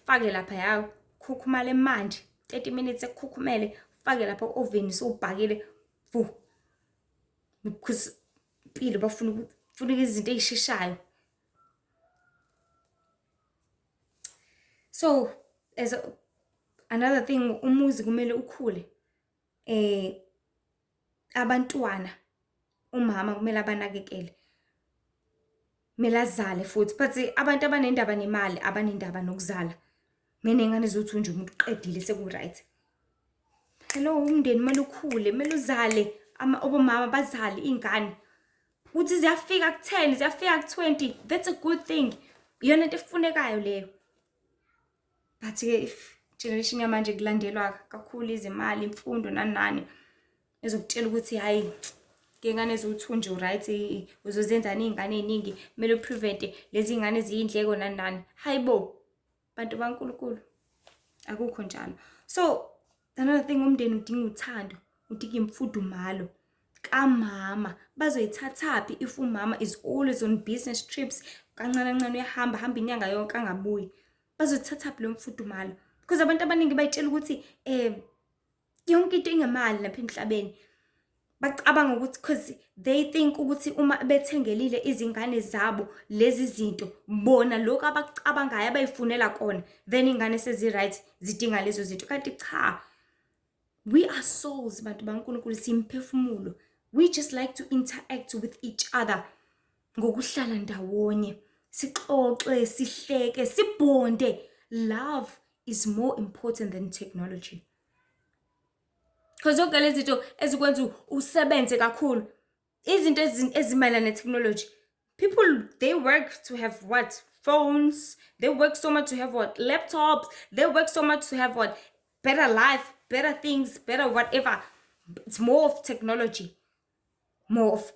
Fake lapha ya, khukhumale manje, 30 minutes ekukhukhumele, fake lapha ku-oveni sowubhakile, vu. Because impilo bafuna ufuna izinto ey'sheshayo. So as a, another thing, umuzi kumele ukhule. Abantwana umama kumele abanakekele, kumele azale futhi, but abantu abanendaba nemali abanendaba nokuzala. Meney'ngane eziwu-two nje umuntu uqedile seku-right. Hello, umndeni kumele ukhule, kumele uzale, obomama bazale iy'ngane. Ukuthi ziyafika ku-10, ziyafika ku-20, that's a good thing. Iyona into efunekayo leyo. But-ke if generation yamanje kulandelwa kakhulu izimali, imfundo nani nani, ezokutshela ukuthi hhayi ngey'ngane eziwu-two nje u-right, uzozenzani iy'ngane ey'ningi, kumele u-prevent-e lezi y'ngane eziyindleko nani nani. Hayi bo, bantu baNkulunkulu, akukho njalo. So another thing, umndeni udinga uthando, udinga imfudumalo kamama. Bazoyithathaphi if umama is always on business trips, kancane kancane uyahamba hamba inyanga yonke angabuyi? Bazoyithathaphi leyo mfudumalo? Because abantu abaningi bayitshela ukuthi yonke into ingemali lapha emhlabeni. Bacabanga ukuthi because they think ukuthi uma bethengelile izingane zabo lezi zinto, bona lokhu abakucabangayo abayifunela kona, then ingane sezi-right zidinga lezo zinto. Kanti cha, we are souls, bantu baNkulunkulu, siyimphefumulo. We just like to interact with each other ngokuhlala ndawonye, sixoxe, sihleke, sibonde. Love is more important than technology. Because zonke lezi zinto ezikwenza usebenze kakhulu, izinto ezimayelana ne-technology, people, they work to have what? Phones. They work so much to have what? Laptops. They work so much to have what? Better life, better things, better whatever. It's more of technology, more of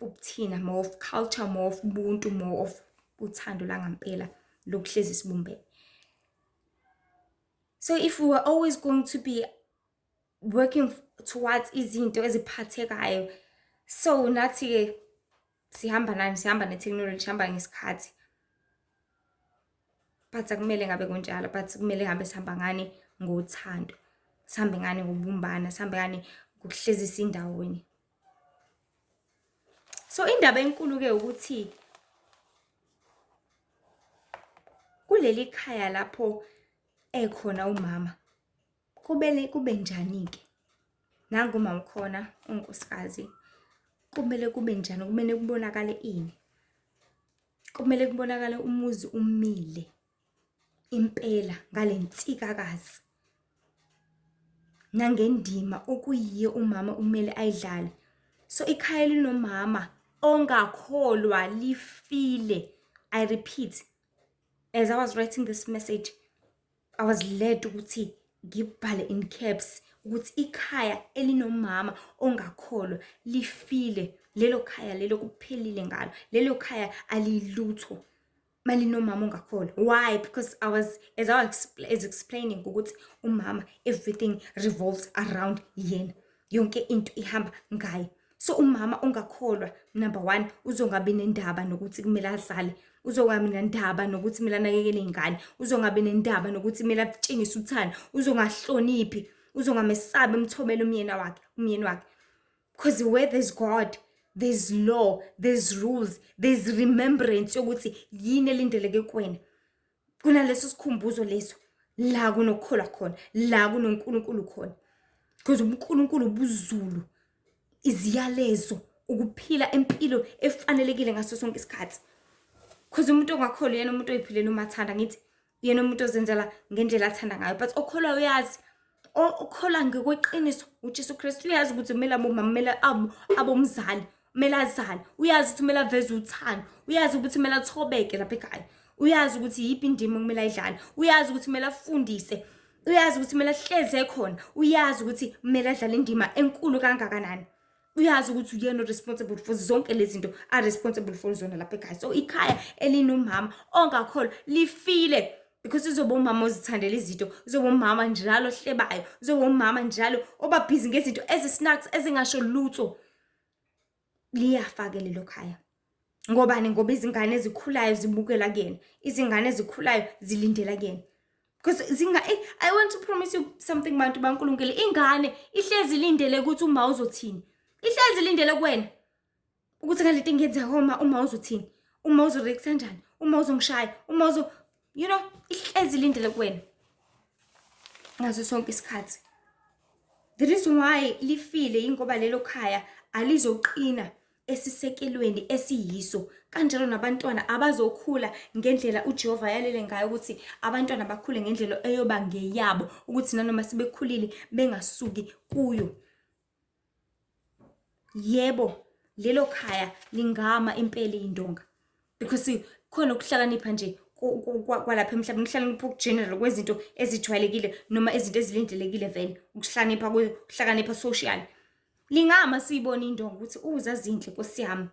ubuthina, more of culture, more of ubuntu, more of uthando langampela lokuhlezi sibumbene. So if we were always going to be working towards izinto eziphathekayo, so nathi-ke sihamba nani, sihamba ne-technology, sihamba ngesikhathi. But akumele ngabe kunjalo, but kumele ngabe sihamba ngani? Ngothando, sihambe ngani? Ngokubumbana, sihambe ngani? Ngokuhlezi sindawonye. So indaba enkulu-ke ukuthi kuleli khaya lapho ekhona umama, kumele kube njani-ke? Nangu umama ukhona, unkosikazi, kumele kube njani? Kumele kubonakale ini? Kumele kubonakale umuzi umile impela ngale nsikakazi nangendima okuyiyo umama umele ayidlale. So ikhaya linomama ongakholwa lifile. I repeat, as I was writing this message, I was led ukuthi ngibhale in caps ukuthi ikhaya elinomama ongakholwa lifile. Lelo khaya lelo kuphelile ngalo, lelo khaya alilutho. Malinomama ongakholwa. Why? Because I was as I was as explaining ukuthi umama everything revolves around yena. Yonke into ihamba ngaye. So umama ongakholwa, number 1, uzongabi nendaba nokuthi kumele azale, uzongabi nendaba nokuthi kumele anakekele iy'ngane, uzongabi nendaba nokuthi kumele atshengise uthando, uzongahloniphi, uzongamesabi emthobela umyeni wakhe, umyeni wakhe. Because where there's God, there's law, there's rules, there's remembrance yokuthi yini elindeleke kuwena. Kunaleso sikhumbuzo leso la kunokukholwa khona, la kunoNkulunkulu khona. Because uNkulunkulu ubuzulu, iziyalezo, ukuphila impilo efanelekile ngaso sonke isikhathi. Because umuntu ongakholwa uyena umuntu oyiphilela umathanda, ngithi uyena umuntu ozenzela ngendlela athanda ngayo, but okholwa uyazi, okholwa ngokweqiniso uJesu Kristu uyazi ukuthi kumele abomama, kumele abomzali, kumele azale, uyazi ukuthi kumele aveze uthando, uyazi ukuthi kumele athobeke lapha ekhaya, uyazi ukuthi yiphi indima okumele ayidlale, uyazi ukuthi kumele afundise, uyazi ukuthi kumele ahleze khona, uyazi ukuthi kumele adlale indima enkulu kangakanani, uyazi ukuthi uyena responsible for zonke lezi zinto a-responsible for zona lapha ekhaya. So ikhaya elinomama ongakholwa lifile, because uzoba umama ozithandela izinto, uzoba umama njalo ohlebayo, uzoba umama njalo oba busy ngezinto ezi-snacks ezingasho lutho. Liyafa-ke lelo khaya. Ngobani? Ngoba izingane ezikhulayo zibukela kuyena, izingane ezikhulayo zilindela kuyena. Because zinga, I want to promise you something, bantu baNkulunkulu, ingane ihlezi ilindele ukuthi uma uzothini, ihlezi ilindele kuwena ukuthi ngalento engiyenzeka uma uzothini, uma uzoreact kanjani, uma uzongishaya, uma uzo, you know, ihlezi ilindele kuwena ngaso sonke isikhathi. The reason why lifile yingoba lelo khaya alizoqina esisekelweni esiyiso, kanjalo nabantwana abazokhula ngendlela uJehova ayalele ngayo ukuthi abantwana bakhule ngendlela eyoba ngeyabo, ukuthi nanoma sebekhulile bengasuki kuyo. Yebo, lelo khaya lingama impela iy'ndonga, because khona ukuhlakanipha nje kwalapha emhlabeni, ukuhlakanipha okugeneral kwezinto ezijwayelekile noma izinto ezilindelekile vele, ukuhlakanipha ukuhlakanipha social. Lingama siyibone indonga ukuthi uzazinhle Nkosi yami,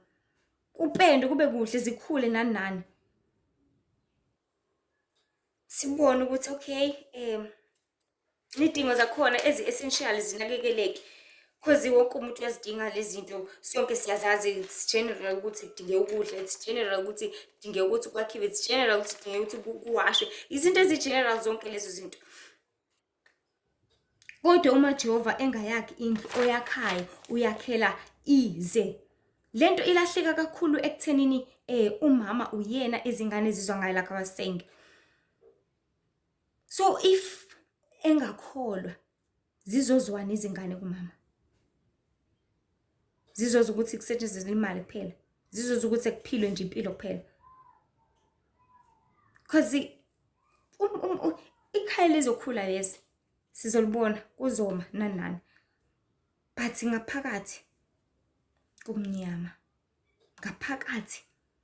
kupendwe kube kuhle, zikhule nani nani, sibone ukuthi okay, iy'dingo zakhona ezi-essential zinakekeleke, cause wonke umuntu uyazidinga lezi zinto, sonke siyazazi. It's general ukuthi kudingeka ukudla, it's general ukuthi kudingeka ukuthi kwakhiwe, it's general ukuthi kudingeka ukuthi kuwashwe, izinto ezi-general zonke lezo zinto. Kodwa uma Jehova engayakhi indlu, oyakhayo uyakhela ize. Lento ilahleka kakhulu ekuthenini umama uyena izingane ezizwa ngayo, like I was saying. So if engakholwa, zizozwana izingane kumama, zizozwa ukuthi kusetshenziswa imali kuphela, zizozwa ukuthi kuphilwe nje impilo kuphela. Cause ikhaya lizokhula, yes, sizolibona kuzoma nani nani, but ngaphakathi kumnyama, ngaphakathi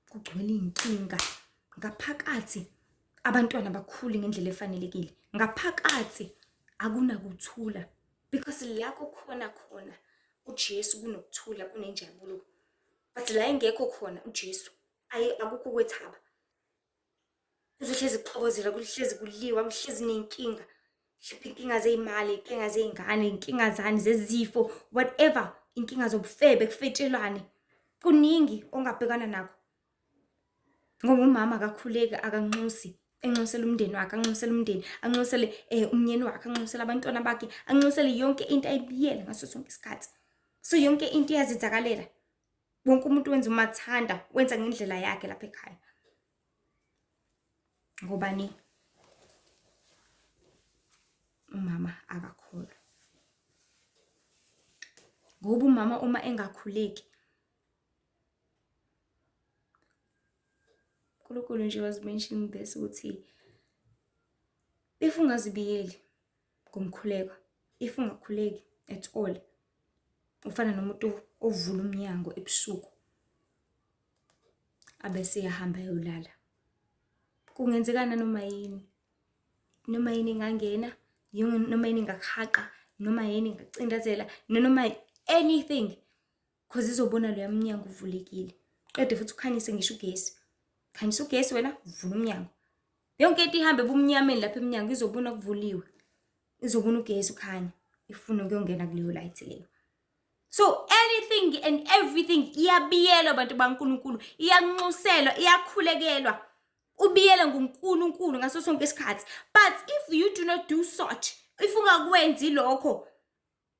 kugcwele iy'nkinga, ngaphakathi abantwana bakhule ngendlela efanelekile, ngaphakathi akunakuthula, because la kukhona khona uJesu kunokuthula, kunenjabulo, but la engekho khona uJesu ayi akukho ukwethaba, kuzohlezi kuxokozela, kuhlezi kuliwa, kuhlezi ney'nkinga, hlupha inkinga zey'mali, iy'nkinga zey'ngane, iy'nkinga zani zezifo, whatever, inkinga zobufebe, kufetshelwane, kuningi ongabhekana nakho. Ngoba umama akakhuleki, akanxusi, enxusela umndeni wakhe, anxusele umndeni, anxusele umnyeni wakhe, anxusele abantwana bakhe, anxusele yonke into ayibiyele ngaso sonke isikhathi. So yonke into iyazenzakalela. Wonke umuntu wenza umathanda, wenza ngendlela yakhe lapha ekhaya. Ngobani? Umama akakholwa. Ngoba umama uma engakhuleki, uNkulunkulu nje was mentioning this ukuthi if ungazibiyeli ngomkhuleko, if ungakhuleki at all, ufana nomuntu ovula umnyango ebusuku abese eyahamba eyolala. Kungenzeka noma yini, noma yini ingangena, noma yini ingakuhaqa, noma yini ingacindezela, noma anything, cause izobona loya mnyango uvulekile. Qede futhi ukhanyise ngisho ugesi. Khanyisa ugesi wena, vula umnyango. Yonke into ihambe ebumnyameni lapha emnyango izobona kuvuliwe. Izobona ugesi ukhanya, ifune ukuyongena kuleyo light leyo. So anything and everything iyabiyelwa bantu baNkulunkulu, iyanxuselwa, iyakhulekelwa. Ubiyele nguNkulunkulu ngaso sonke isikhathi. But if you do not do such, if ungakwenzi lokho,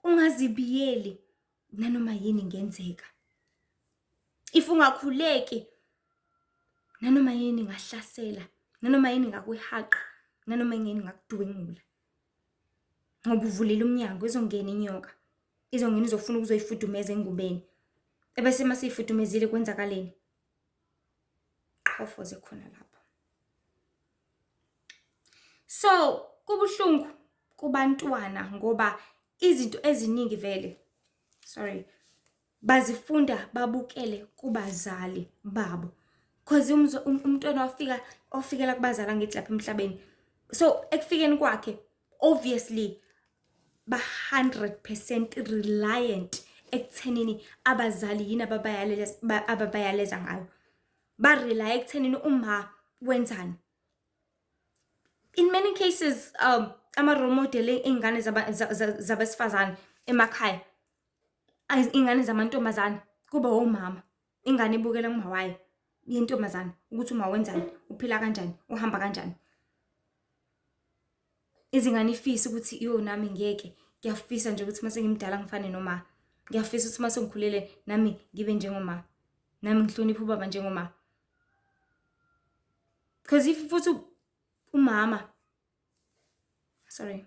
ungazibiyeli nanoma yini ingenzeka. If ungakhuleki nanoma yini ingahlasela, nanoma yini ingakuhaqa, nanoma yini ingakudwengula. Ngoba uvulile umnyango izongena inyoka. Izongena izofuna ukuzoyifudumeza engubeni. Ebese uma seyifudumezile kwenzakaleni? Qhofoze khona lapho. So kubuhlungu kubantwana ngoba izinto eziningi vele sorry bazifunda babukele kubazali babo cause umntwana wafika ofikela kubazali angithi lapha emhlabeni so ekufikeni kwakhe obviously ba 100% reliant ekuthenini abazali yini ababayaleza ngayo ba rely ekuthenini uma wenzani in many cases ama role model ey'ngane zabesifazane emakhaya iy'ngane zamantombazane kuba omama ingane ibukela kuma wayo yentombazane ukuthi uma wenzani uphila kanjani uhamba kanjani izingane ifisa ukuthi iyo nami ngeke ngiyafisa nje ukuthi mase ngimdala ngifane noma ngiyafisa ukuthi mase ngikhulele nami ngibe njengoma nami ngihloniphe ubaba njengoma because if futhi umama sorry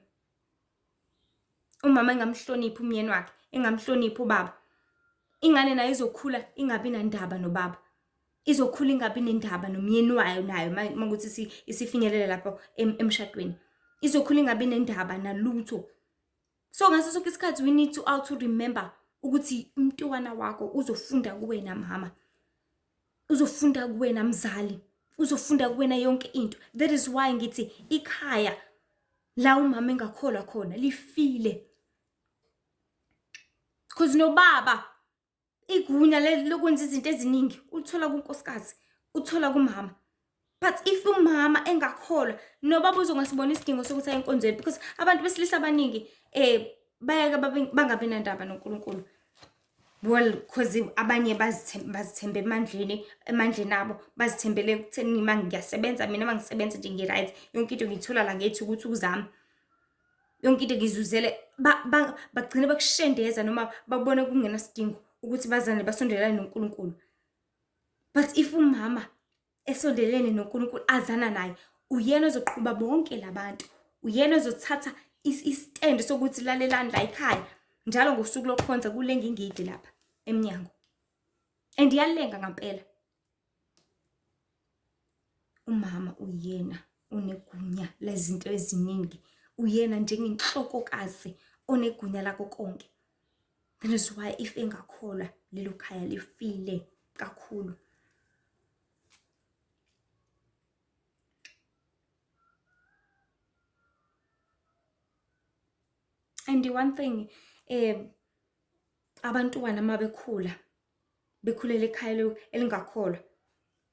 umama engamhloniphi umyeni wakhe engamhloniphi ubaba ingane nayo izokhula ingabi nandaba nobaba izokhula ingabi nendaba nomyeni wayo nayo makuthi isifinyelele lapho emshadweni izokhula ingabi nendaba nalutho so ngaso sonke isikhathi we need to how to remember ukuthi umntwana wakho uzofunda kuwena mama uzofunda kuwena mzali uzofunda kuwena yonke into that is why ngithi ikhaya la umama engakholwa khona lifile because nobaba igunya lokwenza izinto eziningi ulithola kunkosikazi uthola kumama but if umama engakholwa nobaba uzongasibona isidingo sokuthi aye enkonzweni because abantu besilisa abaningi bayeke bangabi nandaba noNkulunkulu well cause abanye bazithembe emandleni emandleni abo bazithembele ekutheni uma ngiyasebenza mina uma ngisebenza nje ngi-right yonke into ngiyithola la ngethu ukuthi ukuzama yonke into ngizuzele bagcine bakushendeza noma babone kungenasidingo ukuthi bazane basondelane noNkulunkulu but if umama esondelene noNkulunkulu azana naye uyena ozoqhuba bonke labantu uyena ozothatha istand sokuthi lalelani la ekhaya njalo ngosuku lokukhonza kulenga ingidi lapha emnyango and iyalenga ngampela umama uyena onegunya lezinto eziningi uyena njengenhlokokazi onegunya lako konke that is why if engakholwa lelo khaya lifile kakhulu and one thing abantwana uma bekhula bekhulela ekhaya elingakholwa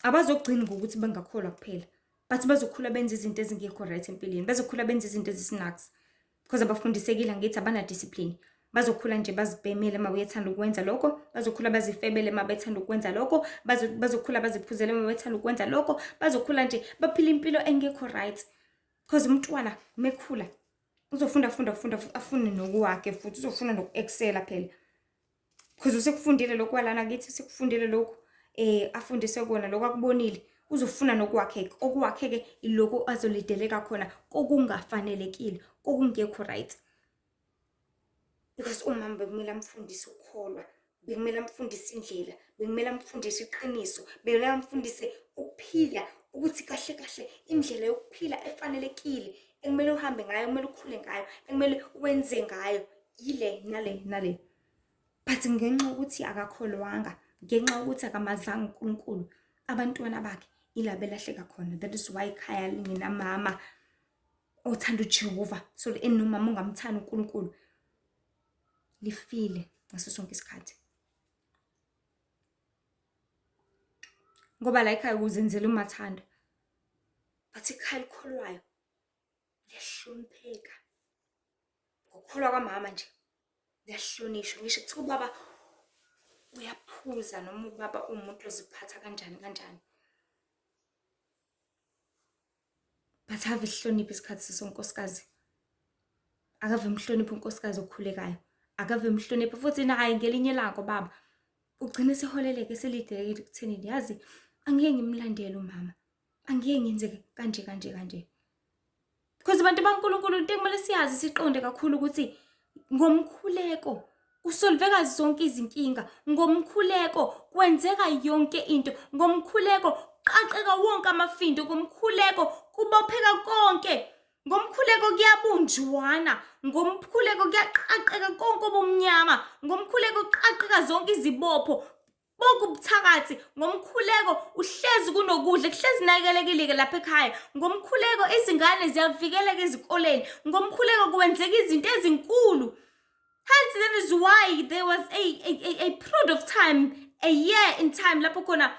abazogcini ngokuthi bengakholwa kuphela but bazokhula benza izinto ezingekho right empilweni bazokhula benza izinto ezisinaks because abafundisekile angithi abana-discipline bazokhula nje bazibhemele uma bethanda ukwenza lokho bazokhula bazifebele uma bethanda ukwenza lokho bazokhula baziphuzele uma bethanda ukwenza lokho bazokhula nje baphila impilo engekho right because umntwana mekhula uzofunda funda funda afune nokuwakhe futhi uzofuna noku-excela phela because usekufundile lokhu walana kithi usekufundile lokhu afundiswe kona lokhu akubonile uzofuna nokwakhe okwakhe ke ilokhu azolideleka khona kokungafanelekile kokungekho right because umama bekumele amfundise ukukholwa bekumele amfundise indlela bekumele amfundise iqiniso bekumele amfundise ukuphila ukuthi kahle kahle indlela yokuphila efanelekile ekumele uhambe ngayo ekumele ukhule ngayo ekumele wenze ngayo yile nale nale but ngenxa yokuthi akakholwanga ngenxa yokuthi akamazanga uNkulunkulu abantwana bakhe ila belahleka khona that is why ikhaya lingenamama othanda uJehova so enomama ongamthandi uNkulunkulu lifile ngaso sonke isikhathi. Ngoba la ekhaya uzenzela umathanda. But ikhaya elikholwayo liyahlonipheka. Ngokukholwa kwamama nje liyahlonishwa. Ngisho kuthiwa ubaba uyaphuza noma ubaba uwumuntu oziphatha kanjani kanjani. But ave sihloniphe isikhathi sonkosikazi. Akave emhloniphe unkosikazi okhulekayo. Akave emhloniphe futhi naye ngelinye ilanga ubaba ugcine seholeleke selidelekile ekuthenini yazi angeke ngimlandele umama. Angeke ngenze kanje kanje kanje. Because abantu baNkulunkulu into ekumele siyazi siqonde kakhulu ukuthi ngomkhuleko kusolveka zonke izinkinga, ngomkhuleko kwenzeka yonke into, ngomkhuleko qaqeka wonke amafindo, ngomkhuleko kubopheka konke. Ngomkhuleko kuyabunjwana, ngomkhuleko kuyaqaqeka konke obumnyama, ngomkhuleko kuqaqeka zonke izibopho, bonke ubuthakathi. Ngomkhuleko uhlezi kunokudla, kuhlezi nakelekile-ke lapha ekhaya. Ngomkhuleko izingane ziyavikeleka ezikoleni. Ngomkhuleko kwenzeka izinto ezinkulu. Hence that is why there was a period of time, a year in time lapho khona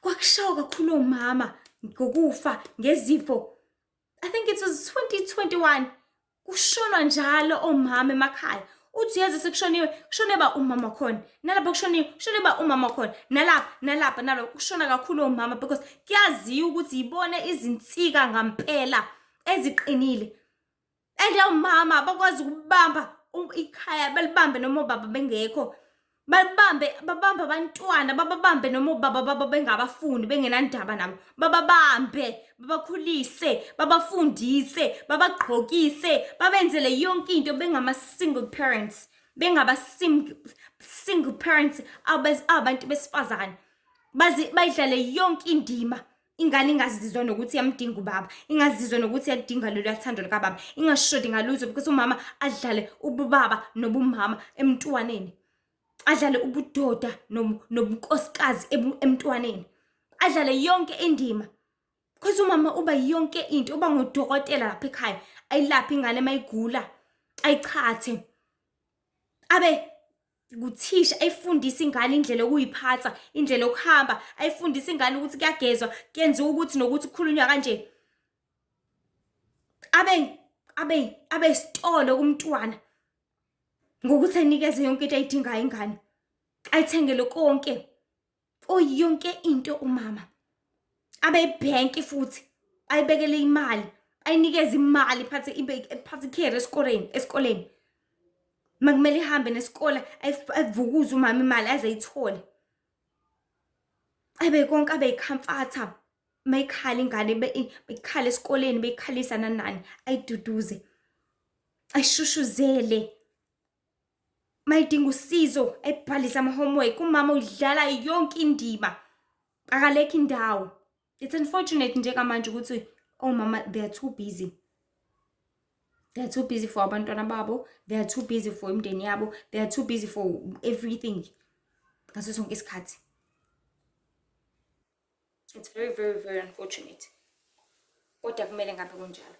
kwakushawa kakhulu omama ngokufa ngezifo. I think it was 2021. Kushonwa njalo omama emakhaya. Uthi yazi sekushoniwe, kushone ba umama khona. Nalapha kushoniwe, kushone ba umama khona. Nalapha, nalapha, nalapha kushona kakhulu omama because kuyaziwa ukuthi yibona izinsika ngampela eziqinile. And omama bakwazi ukubamba ikhaya balibambe noma obaba bengekho. Balibambe, babambe abantwana, bababambe noma obaba babo bengabafuni, bengenandaba nabo. Bababambe, babakhulise, babafundise, babagqokise, babenzele yonke into bengama single parents, bengaba single parents abantu besifazane. Bazi bayidlale yonke indima. Ingane ingazizwa nokuthi iyamdinga ubaba, ingazizwa nokuthi iyalidinga lolu thando likababa, ingashodi ngalutho because umama adlale ububaba nobumama emntwaneni, adlale ubudoda nobunkosikazi emntwaneni, adlale yonke indima. Because umama uba yonke into, uba ngudokotela lapha ekhaya, ayilaphe ingane mayigula, ayichathe, abe kuthisha, ayifundise ingane indlela yokuyiphatha, indlela yokuhamba, ayifundise ingane ukuthi kuyagezwa, kuyenziwa ukuthi nokuthi kukhulunywa kanje. Abe isitolo kumntwana ngokuthi ayinikeze yonke into ayidingayo ingane, ayithengele konke, oyonke into umama. Abe ibhenki futhi, ayibekele imali, ayinikeze imali, iphathe ibe iphathe ikheri esikoleni. Makumele ihambe nesikole, ayivukuze umama imali aze ayithole. Abe konke, abe yikhamfatha. Mayikhala ingane ikhala esikoleni beyikhalisa nanani, ayiduduze, ayishushuzele. Mayidinga usizo, ayibhalise ama-homework. Umama udlala yonke indima, akalekho indawo. It's unfortunate njengamanje ukuthi omama they are too busy. They are too busy for abantwana babo, they are too busy for imindeni yabo, they are too busy for everything ngaso sonke isikhathi. It's very very very unfortunate. Kodwa kumele ngabe kunjalo.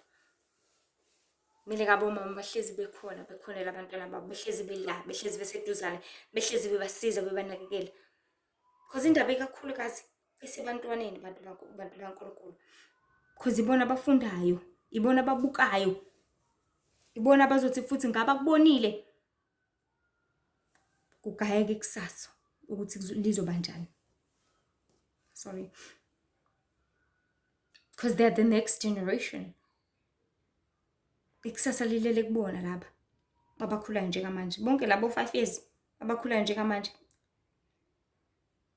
Kumele ngabe omama bahlezi bekhona, bekhonela abantwana babo, behlezi bela, behlezi beseduzane, behlezi bebasiza, bebanakekela. Because indaba ikakhulukazi isebantwaneni, bantu baNkulunkulu. Because ibona abafundayo, ibona ababukayo, ibona abazothi futhi ngabe akubonile kugayeka ikusasa ukuthi lizoba njani. Sorry. Because they're the next generation. Ikusasa lilele kubona laba abakhulayo njengamanje. Bonke labo 5 years abakhulayo njengamanje.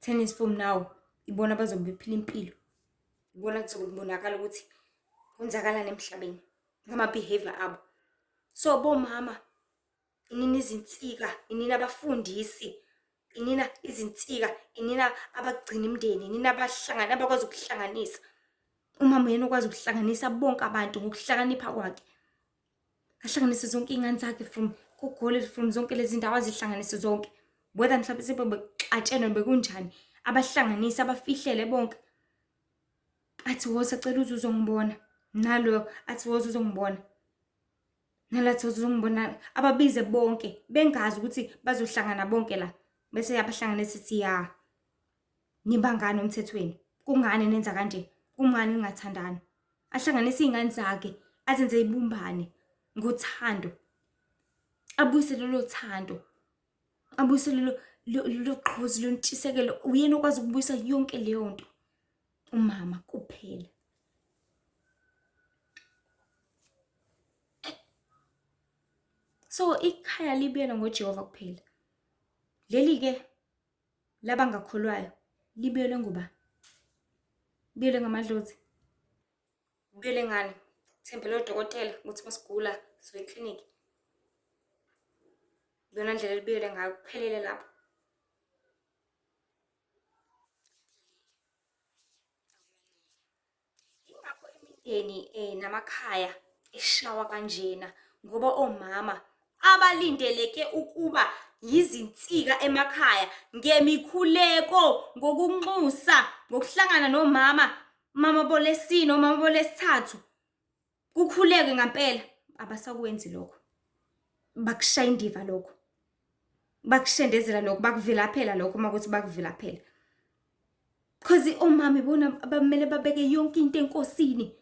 10 years from now ibona bazobe bephila impilo. Ibona kuzobe kubonakala ukuthi kwenzakalani emhlabeni ngama behavior abo. So bomama, inina izinsika, inina abafundisi, inina izinsika, inina abagcina imindeni, inina abahlangana abakwazi ukuhlanganisa. Umama uyena okwazi ukuhlanganisa bonke abantu ngokuhlakanipha kwakhe. Ahlanganise zonke iy'ngane zakhe from kuGoli, from zonke lezi ndawo azihlanganise zonke. Whether mhlawumbe sebe bexatshenwe bekunjani, abahlanganise abafihlele bonke. Athi woza cela uze uzongibona. Nalo athi woza uzongibona. Nalathi uzongibona, ababize bonke bengazi ukuthi bazohlangana bonke la. Bese yabahlanganisa ithi ya. Nibangani emthethweni? Kungani nenza kanje? Kungani ningathandani? Ahlanganise iy'ngane zakhe, azenze yibumbane ngothando. Abuyise lolo thando, abuyise lolo lolo gqozi, lolo ntshisekelo. Uyena okwazi ukubuyisa yonke leyo nto, umama kuphela. So ikhaya libuyela ngoJehova kuphela. Leli-ke labangakholwayo libuyelwe ngoba? Libuyelwe ngamadlozi? Libuyelwe ngani? Thembele odokotela ukuthi masigula sizoya eklinikhi. Iyona ndlela elibuyelwe ngayo kuphelele lapho. Yingakho imindeni namakhaya eshawa kanjena ngoba omama abalindeleke ukuba yizinsika emakhaya ngemikhuleko, ngokunxusa, ngokuhlangana nomama, mama bolesine, omama bolesithathu, kukhuleke ngampela. Abasakwenzi lokho, bakushaya indiva lokho, bakushendezela lokho, bakuvilaphela lokho uma kuthi bakuvilaphela. Cause omama ibona abamele babeke yonke into enkosini.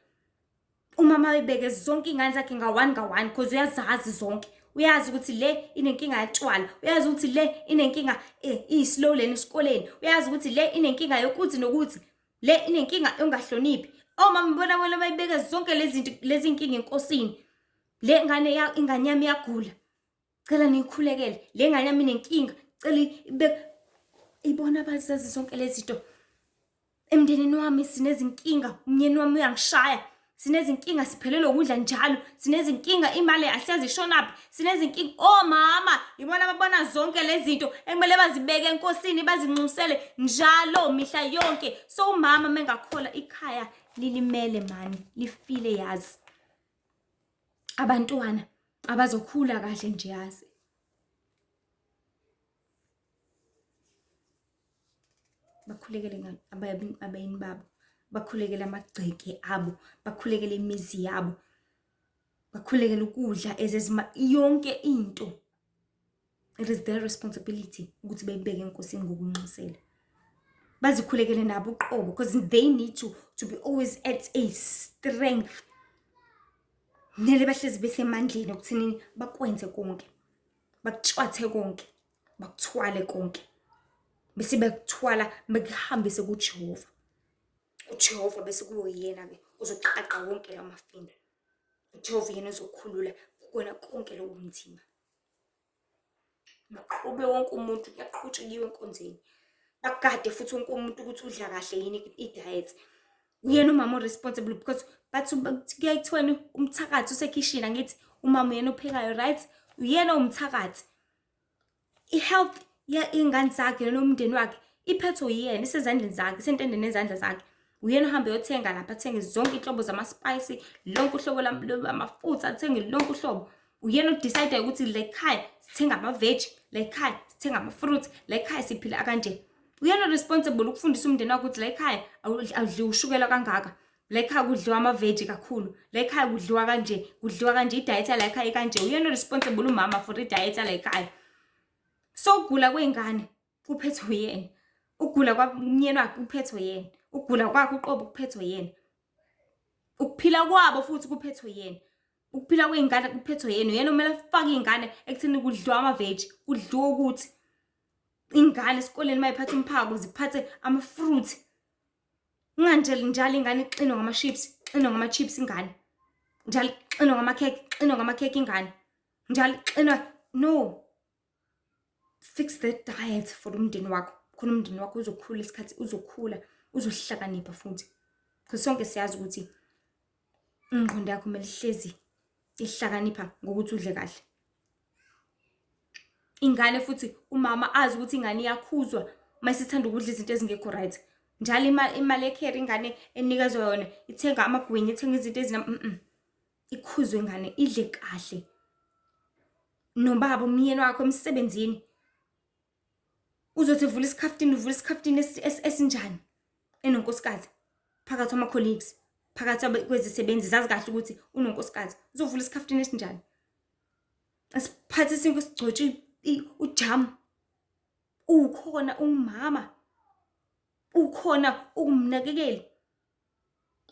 Umama ayibeke zonke iy'ngane zakhe nga-one nga-one cause uyazazi zonke. Uyazi ukuthi le inenkinga yatshwala, uyazi ukuthi le inenkinga iyi-slow lena esikoleni, uyazi ukuthi le inenkinga yokuthi nokuthi, le inenkinga yongahloniphi. Omama ibona bona bayibeke zonke lezi zinto lezi nkinga enkosini. Le ngane ya ingane yami iyagula. Cela niyikhulekele. Le ngane yami inenkinga. Cela ibe ibona abazazi zonke lezi zinto. Emndenini wami sinezinkinga, umnyeni wami uyangishaya. Sinezinkinga siphelelwe ukudla njalo. Sinezinkinga imali asiyazi ishonaphi. Sinezinkinga omama ibona ababona zonke lezi zinto ekumele bazibeke enkosini bazinxusele njalo mihla yonke. So umama mengakhola ikhaya lilimele mani, lifile yazi. Abantwana abazokhula kahle nje yazi. Bakhulekele abayeni babo, bakhulekele amagceke abo, bakhulekele imizi yabo, bakhulekele ukudla ezezima yonke into. It is their responsibility ukuthi beyibeke enkosini ngokunxusela. Bazikhulekele nabo uqobo because they need to be always at a strength. Kumele bahlezi besemandleni ekuthenini bakwenze konke, bakutshwathe konke, bakuthwale konke. Bese bekuthwala bekuhambise kuJehova. UJehova bese kube uyena-ke ozoqaqa wonke lawo mafindo. UJehova uyena ozokhulula kukona konke lobo bunzima. Baqhube wonke umuntu kuyaqhutshwa kuyiwe enkonzweni. Bakugade futhi wonke umuntu ukuthi udla kahle yini i-diet. Uyena umama o-responsible because bathi kuyaye kuthiweni umthakathi usekhishini angithi umama uyena ophekayo right? Uyena owumthakathi. I-health yey'ngane zakhe nomndeni wakhe iphethwe uyena, isezandleni zakhe, isentendeni yezandla zakhe. Uyena ohamba eyothenga lapha, athenge zonke iy'nhlobo zama-spice, lonke uhlobo lwamafutha, athenge lonke uhlobo. Uyena o-decide-ayo ukuthi la ekhaya sithenga ama-veg, la ekhaya sithenga ama-fruit, la ekhaya siphila kanje. Uyena o-responsible ukufundisa umndeni wakhe ukuthi la ekhaya awudliwa ushukela kangaka, la ekhaya kudliwa ama-veg kakhulu, la ekhaya kudliwa kanje, kudliwa kanje, i-diet yala ekhaya ikanje. Uyena o-responsible umama for i-diet yala ekhaya. So ukugula kwey'ngane kuphethwe uyena, ukugula kwamyeni wakhe kuphethwe yena, ukugula kwakhe uqobo kuphethwe yena, ukuphila kwabo futhi kuphethwe yena, ukuphila kwey'ngane kuphethwe yena. Uyena okumele afake iy'ngane ekutheni kudliwa ama-veg, kudliwa ukuthi ingane esikoleni uma iphatha umphako ziphathe ama-fruit. Unganjeli njalo ingane ixinwe ngama-chips, ixinwe ngama-chips ingane. Njalo ixinwe ngamakhekhe, ixinwe ngamakhekhe ingane. Njalo ixinwe, no. Fix the diet for umndeni wakho. Khona umndeni wakho uzokhula isikhathi, uzokhula, uzohlakanipha futhi. Because sonke siyazi ukuthi ingqondo yakho kumele ihlezi ihlakanipha ngokuthi udle kahle. Ingane futhi umama azi ukuthi ingane iyakhuzwa uma isithanda ukudla izinto ezingekho right. Njalo imali yekheri ingane enikezwa yona ithenga amagwinya, ithenga izinto ikhuzwe ingane idle kahle. Nobaba umyeni wakho emsebenzini uzothi vula isikhaftini, uvula isikhaftini esinjani enonkosikazi phakathi kwama-colleagues, phakathi kwezisebenzi zazi kahle ukuthi unonkosikazi, uzovula isikhaftini esinjani? Asiphathe isinkwa sigcotshe ujamu. Ukhona umama. Ukhona ukumnakekeli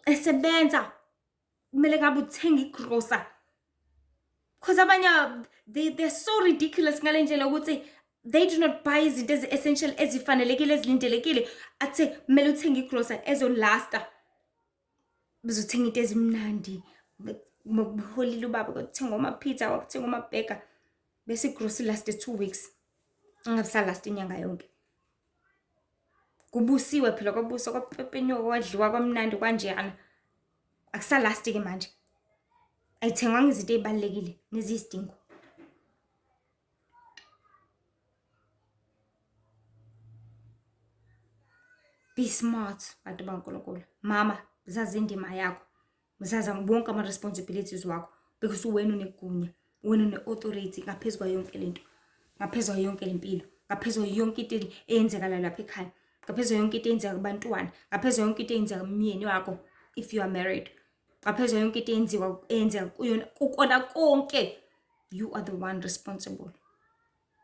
esebenza, kumele ngabe uthenga igrosa. Because abanye they're so ridiculous ngale ndlela ukuthi they do not buy izinto ezi-essential ezifanelekile ezilindelekile. Athe kumele uthenge igrosa ezolasta, bezothenga into ezimnandi. Uholile ubaba, kwakuthenga oma-pizza, kwakuthenga oma-burger, bese igrosa ilaste 2 weeks, ingabisalasta inyanga yonke. Kubusiwe phela, kwabusa kwapepenyuka, kwadliwa kwamnandi kwanjeyana, akusalasti-ke manje. Ayithengwanga izinto ey'balulekile neziyisidingo. Be smart bantu baNkulunkulu. Mama, zazi indima yakho, zazi wonke ama-responsibilities wakho, because wena unegunya, wena une-authority ngaphezu kwayo yonke lento, ngaphezu kwayo yonke lempilo, ngaphezu kwayo yonke into eyenzekala lapha ekhaya, ngaphezu kwayo yonke into eyenzeka kubantwana, ngaphezu kwayo yonke into eyenzeka kumyeni wakho if you are married, ngaphezu kwayo yonke into eyenziwa eyenzeka kuyona, kukona konke. You are the one responsible.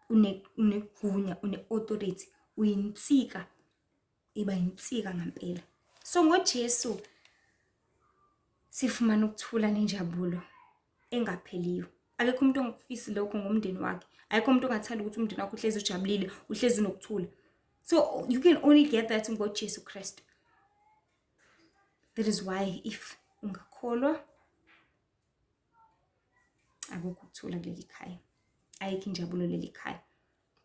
Unegunya, une-authority, uyinsika, iba yinsika ngampela. So ngoJesu sifumana ukuthula nenjabulo engapheliyo. Akekho umuntu ongakufisi lokho ngomndeni wakhe. Akekho umuntu ongathanda ukuthi umndeni wakho uhlezi ujabulile, uhlezi unokuthula. So you can only get that ngoJesu Kristu. That is why if ungakholwa, akukho ukuthula kuleli khaya, ayikho injabulo leli khaya.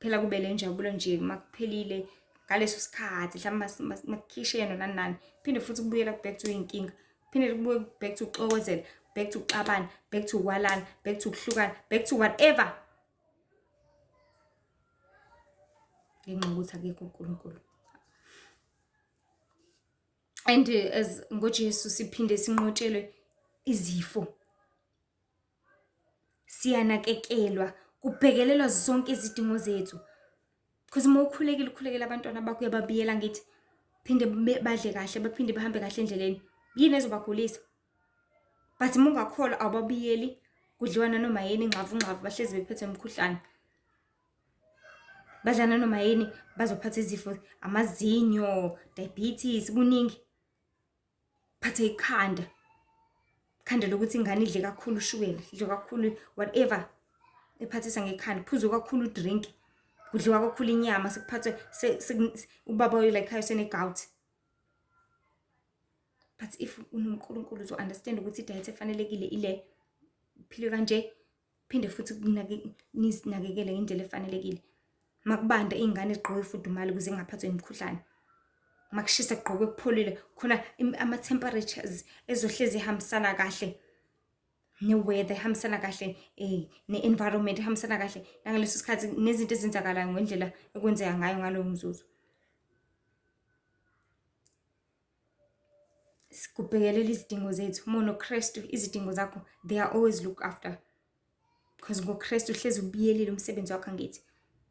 Phela kube le njabulo nje makuphelile ngaleso sikhathi, mhlawumbe makukhisheno nani nani, phinde futhi kubuyela back to iy'nkinga, phinde kubuye back to ukuxokozela, back to ukuxabana, back to ukwalana, back to ukuhlukana, back to whatever, ngenxa yokuthi akekho uNkulunkulu. And as ngoJesu siphinde sinqotshelwe izifo, siyanakekelwa, kubhekelelwa zonke izidingo zethu. Because uma ukhulekile, ukhulekela abantwana bakho, uyababiyela ngithi phinde badle kahle, baphinde bahambe kahle endleleni, yini ezobagulisa? But uma ungakholwa, awubabiyeli, kudliwa nanoma yini, ingxavungxavu, bahlezi bephethwe umkhuhlane, badla nanoma yini, bazophatha izifo, amazinyo, diabetes, kuningi. Phathe ikhanda, ikhanda lokuthi ingane idle kakhulu ushukela, idle kakhulu whatever ephathisa ngekhanda, phuzwe kakhulu udrink, kudliwa kakhulu inyama, sekuphathwe ubaba la ekhaya usene-gout. But if unoNkulunkulu, uzo-understand ukuthi i-diet efanelekile ile, uphile kanje, phinde futhi nizinakekele ngendlela efanelekile. Makubanda, iy'ngane zigqoke ifudumale ukuze ingaphathwa imikhuhlane. Makushisa, kugqokwe kupholile khona, ama-temperatures ezohlezi ehambisana kahle ne-weather, ehambisana kahle ne-environment, ehambisana kahle nangaleso sikhathi nezinto ezenzakalayo ngendlela ekwenzeka ngayo ngalowo mzuzu. Kubhekelela izidingo zethu. Uma unoKristu, izidingo zakho they are always looked after, because ngoKristu uhlezi ubiyelile umsebenzi wakho, angithi?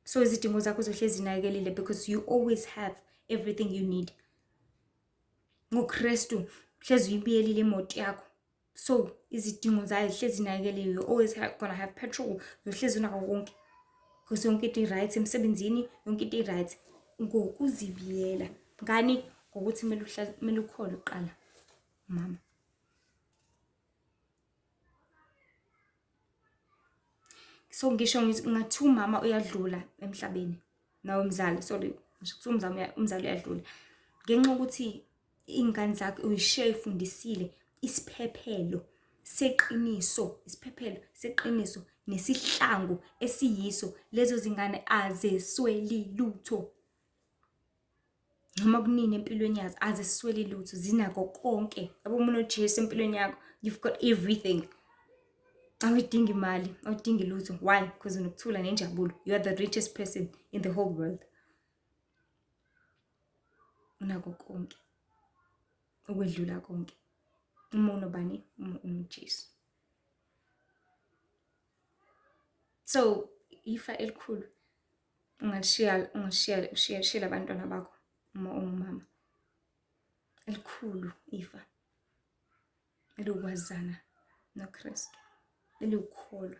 So izidingo zakho uzohlezi zinakekelile because you always have everything you need. NgoKristu hlezi uyibiyelile imoto yakho, so izidingo zayo zihlezi zinakekeliwe. You always gonna have petrol, uzohlezi unako konke because yonke into i-right emsebenzini, yonke into i-right ngokuzibiyela. Ngani? Ngokuthi kumele ukholwe kuqala, mama. So ngisho ngathi umama uyadlula emhlabeni, nawe mzali, sorry, ngisho kuthiwa umzali uyadlula, ngenxa yokuthi iy'ngane zakhe uyishiye ifundisile isiphephelo seqiniso, isiphephelo seqiniso nesihlangu esiyiso, lezo zingane azesweli lutho noma kunini empilweni yazo, azisweli lutho, zinako konke. Yabo, uma unoJesu empilweni yakho, you've got everything. Awuyidingi imali, awudingi lutho. Why? Because unokuthula nenjabulo. You are the richest person in the whole world. Unako konke, ukwedlula konke, uma unobani? Uma unoJesu. So ifa elikhulu ungalishiya, ungashiya ushiya shiyela abantwana bakho uma ungumama, elikhulu ifa eliwukwazana noKristu, eliwukholwa.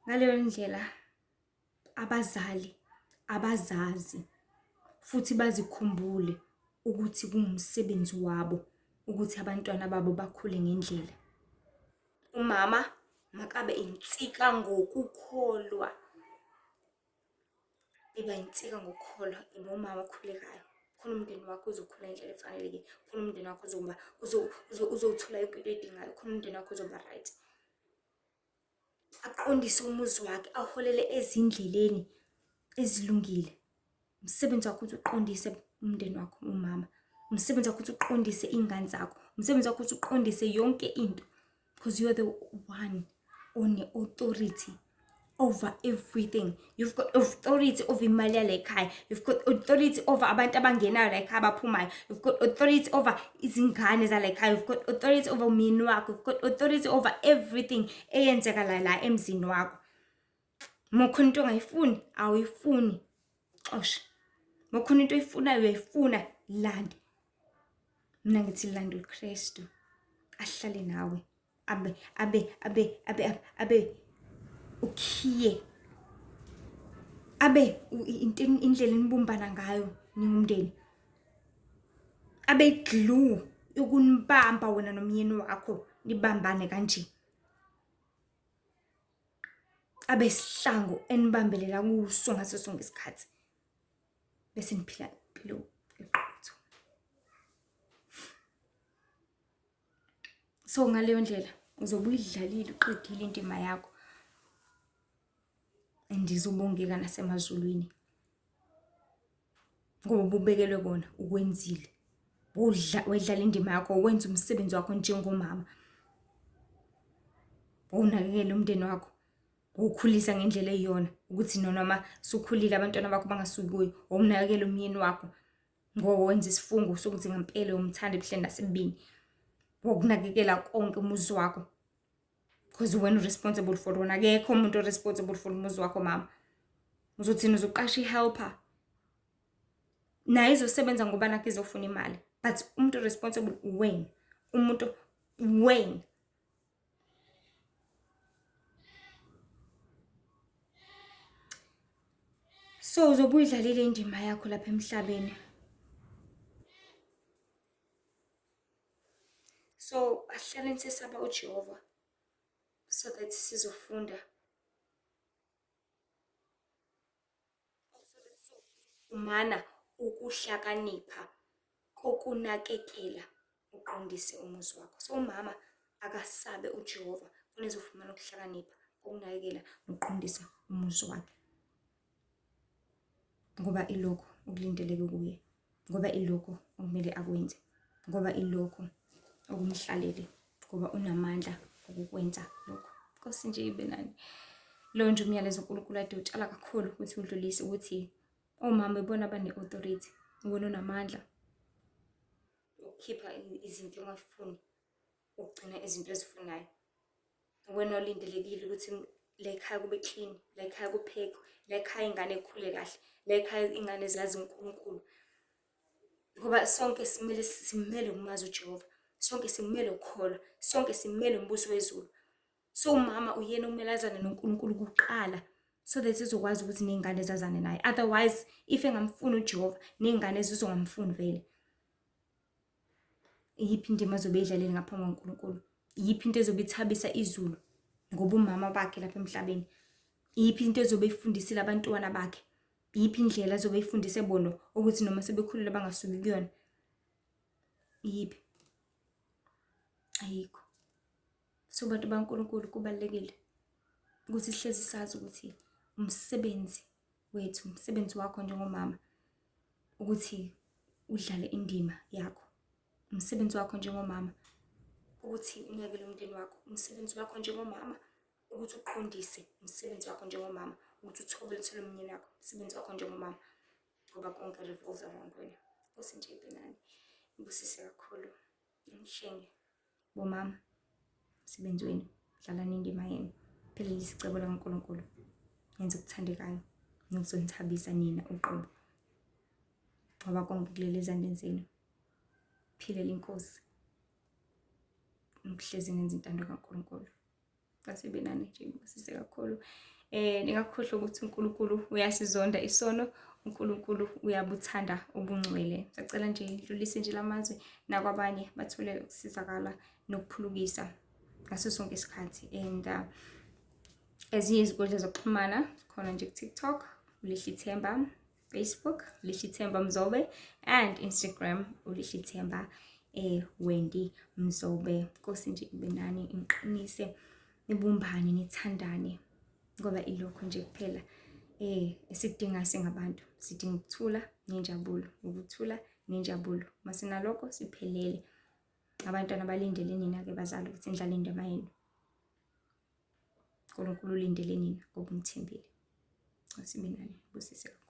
Ngaleyo ndlela Abazali abazazi futhi bazikhumbule ukuthi kungumsebenzi wabo ukuthi abantwana babo bakhule ngendlela. Umama makabe insika ngokukholwa. Iba insika ngokukholwa, iba umama okhulekayo. Khona umndeni wakho uzokhula ngendlela efanelekile. Khona umndeni wakho uzoba uzothola yonke into oyidingayo. Khona umndeni wakho uzoba right. Aqondise umuzi wakhe, aholele ezindleleni ezilungile. Umsebenzi wakho ukuthi uqondise umndeni wakho umama. Umsebenzi wakho ukuthi uqondise iy'ngane zakho. Umsebenzi wakho ukuthi uqondise yonke into. Because you're the one one-authority over everything. You've got authority over imali yala ekhaya. You've got authority over abantu abangenayo la ekhaya abaphumayo. You've got authority over izingane zala ekhaya. You've got authority over umyeni wakho. You've got authority over everything eyenzeka la la emzini wakho. Uma khona into ongayifuni, awuyifuni. Xosha. Uma khona into oyifunayo uyayifuna, lande. Mina ngithi landa uKristu ahlale nawe abe abe abe abe abe ukhiye abe into indlela enibumbana ngayo ningumndeni abe glue yokunibamba wena nomyeni wakho nibambane kanje abe sihlangu enibambelela kuso ngaso sonke isikhathi bese niphila impilo eqotho. So ngaleyo ndlela uzobe uyidlalile uqedile indima yakho and izobongeka nasemazulwini ngoba ububekelwe kona ukwenzile udla wedlala indima yakho wenza umsebenzi wakho njengomama unakekele umndeni wakho ukukhulisa ngendlela eyiyona ukuthi noma sukhulile abantwana bakho bangasuki kuyo wawunakekela umyeni wakho ngoba wenza isifungo sokuthi ngempela uyomthanda ebuhleni nasebubini wokunakekela konke umuzi wakho because wena responsible for wona akekho umuntu responsible for umuzi wakho mama uzothini uzoqasha i-helper naye izosebenza ngoba nakho izofuna imali but umuntu responsible wena umuntu wena So uzobe uyidlalile indima yakho lapha emhlabeni. So asihlaleni sesaba uJehova so that sizofunda Fumana ukuhlakanipha kokunakekela uqondise umuzi wakho. So umama akasabe uJehova khona ezofumana ukuhlakanipha kokunakekela nokuqondisa umuzi wakhe. Ngoba ilokho okulindeleke kuye, ngoba ilokho okumele akwenze, ngoba ilokho okumhlalele, ngoba unamandla okukwenza lokho. Nkosi nje ibe nani. Lo nje umyalezo uNkulunkulu ade utshala kakhulu ukuthi udlulise ukuthi omama ibona abane-authority, iwona onamandla ukukhipha izinto ongazifuni, ukugcina izinto ozifunayo. Uwena olindelekile ukuthi la ekhaya kube clean, la ekhaya kuphekwe, la ekhaya ingane ikhule kahle, la ekhaya ingane zazi uNkulunkulu. Ngoba sonke simele simele ukumazi uJehova, sonke simele ukukholwa, sonke simele umbuso wezulu. So umama uyena okumele azane noNkulunkulu kuqala so that sizokwazi ukuthi ney'ngane zazane naye. Otherwise if engamfuni uJehova ney'ngane zizongamfuni vele. Iyiphi indima azobe eyidlalile ngaphambi kwaNkulunkulu? Iyiphi into ezobe ithabisa izulu ngobumama bakhe lapha emhlabeni? Iyiphi into ezobe ifundisile abantwana bakhe? Iyiphi indlela azobe ifundise bona ukuthi noma sebekhulile bangasuki kuyona? Iyiphi? Ayikho. So bantu baNkulunkulu kubalulekile ukuthi sihlezi sazi ukuthi umsebenzi wethu, umsebenzi wakho njengomama ukuthi udlale indima yakho. Umsebenzi wakho njengomama ukuthi unakekele umndeni wakho. Umsebenzi wakho njengomama ukuthi uqondise. Umsebenzi wakho njengomama ukuthi uthobele uthole umyeni wakho. Umsebenzi wakho njengomama ngoba konke revolves around wena. Nkosi nje ibe nani. Ibusise kakhulu. Imhlenge. Bomama, umsebenzi wenu, dlalani indima yenu. Phelelisa icebo likaNkulunkulu. Nenze okuthandekayo nokuzonithabisa nina uqobo. Ngoba konke kulele ezandleni zenu. Philela inkosi. Nokuhlezi nenza intando kaNkulunkulu. Asibe nani nje, ngibusise kakhulu. Ningakhohlwa ukuthi uNkulunkulu uyasizonda isono, uNkulunkulu uyabuthanda ubungcwele. Sacela nje dlulise nje lamazwi nakwabanye bathole ukusizakala nokuphulukisa ngaso sonke isikhathi. And ezinye izinkundla zokuxhumana khona nje ku-TikTok, uLihlithemba, Facebook, Lihlithemba Mzobe, and Instagram, uLihlithemba Wendy Mzobe. Nkosi nje ibe nani, niqinise, nibumbane, nithandane, ngoba ilokho nje kuphela esikudingayo singabantu. Sidinga ukuthula nenjabulo, ukuthula nenjabulo. Masinalokho siphelele. Abantwana balindele nina-ke bazali ukuthi nidlale indima yenu. uNkulunkulu ulindele nina ngoba umthembile. Nkosi ibe nani, busise kakhulu.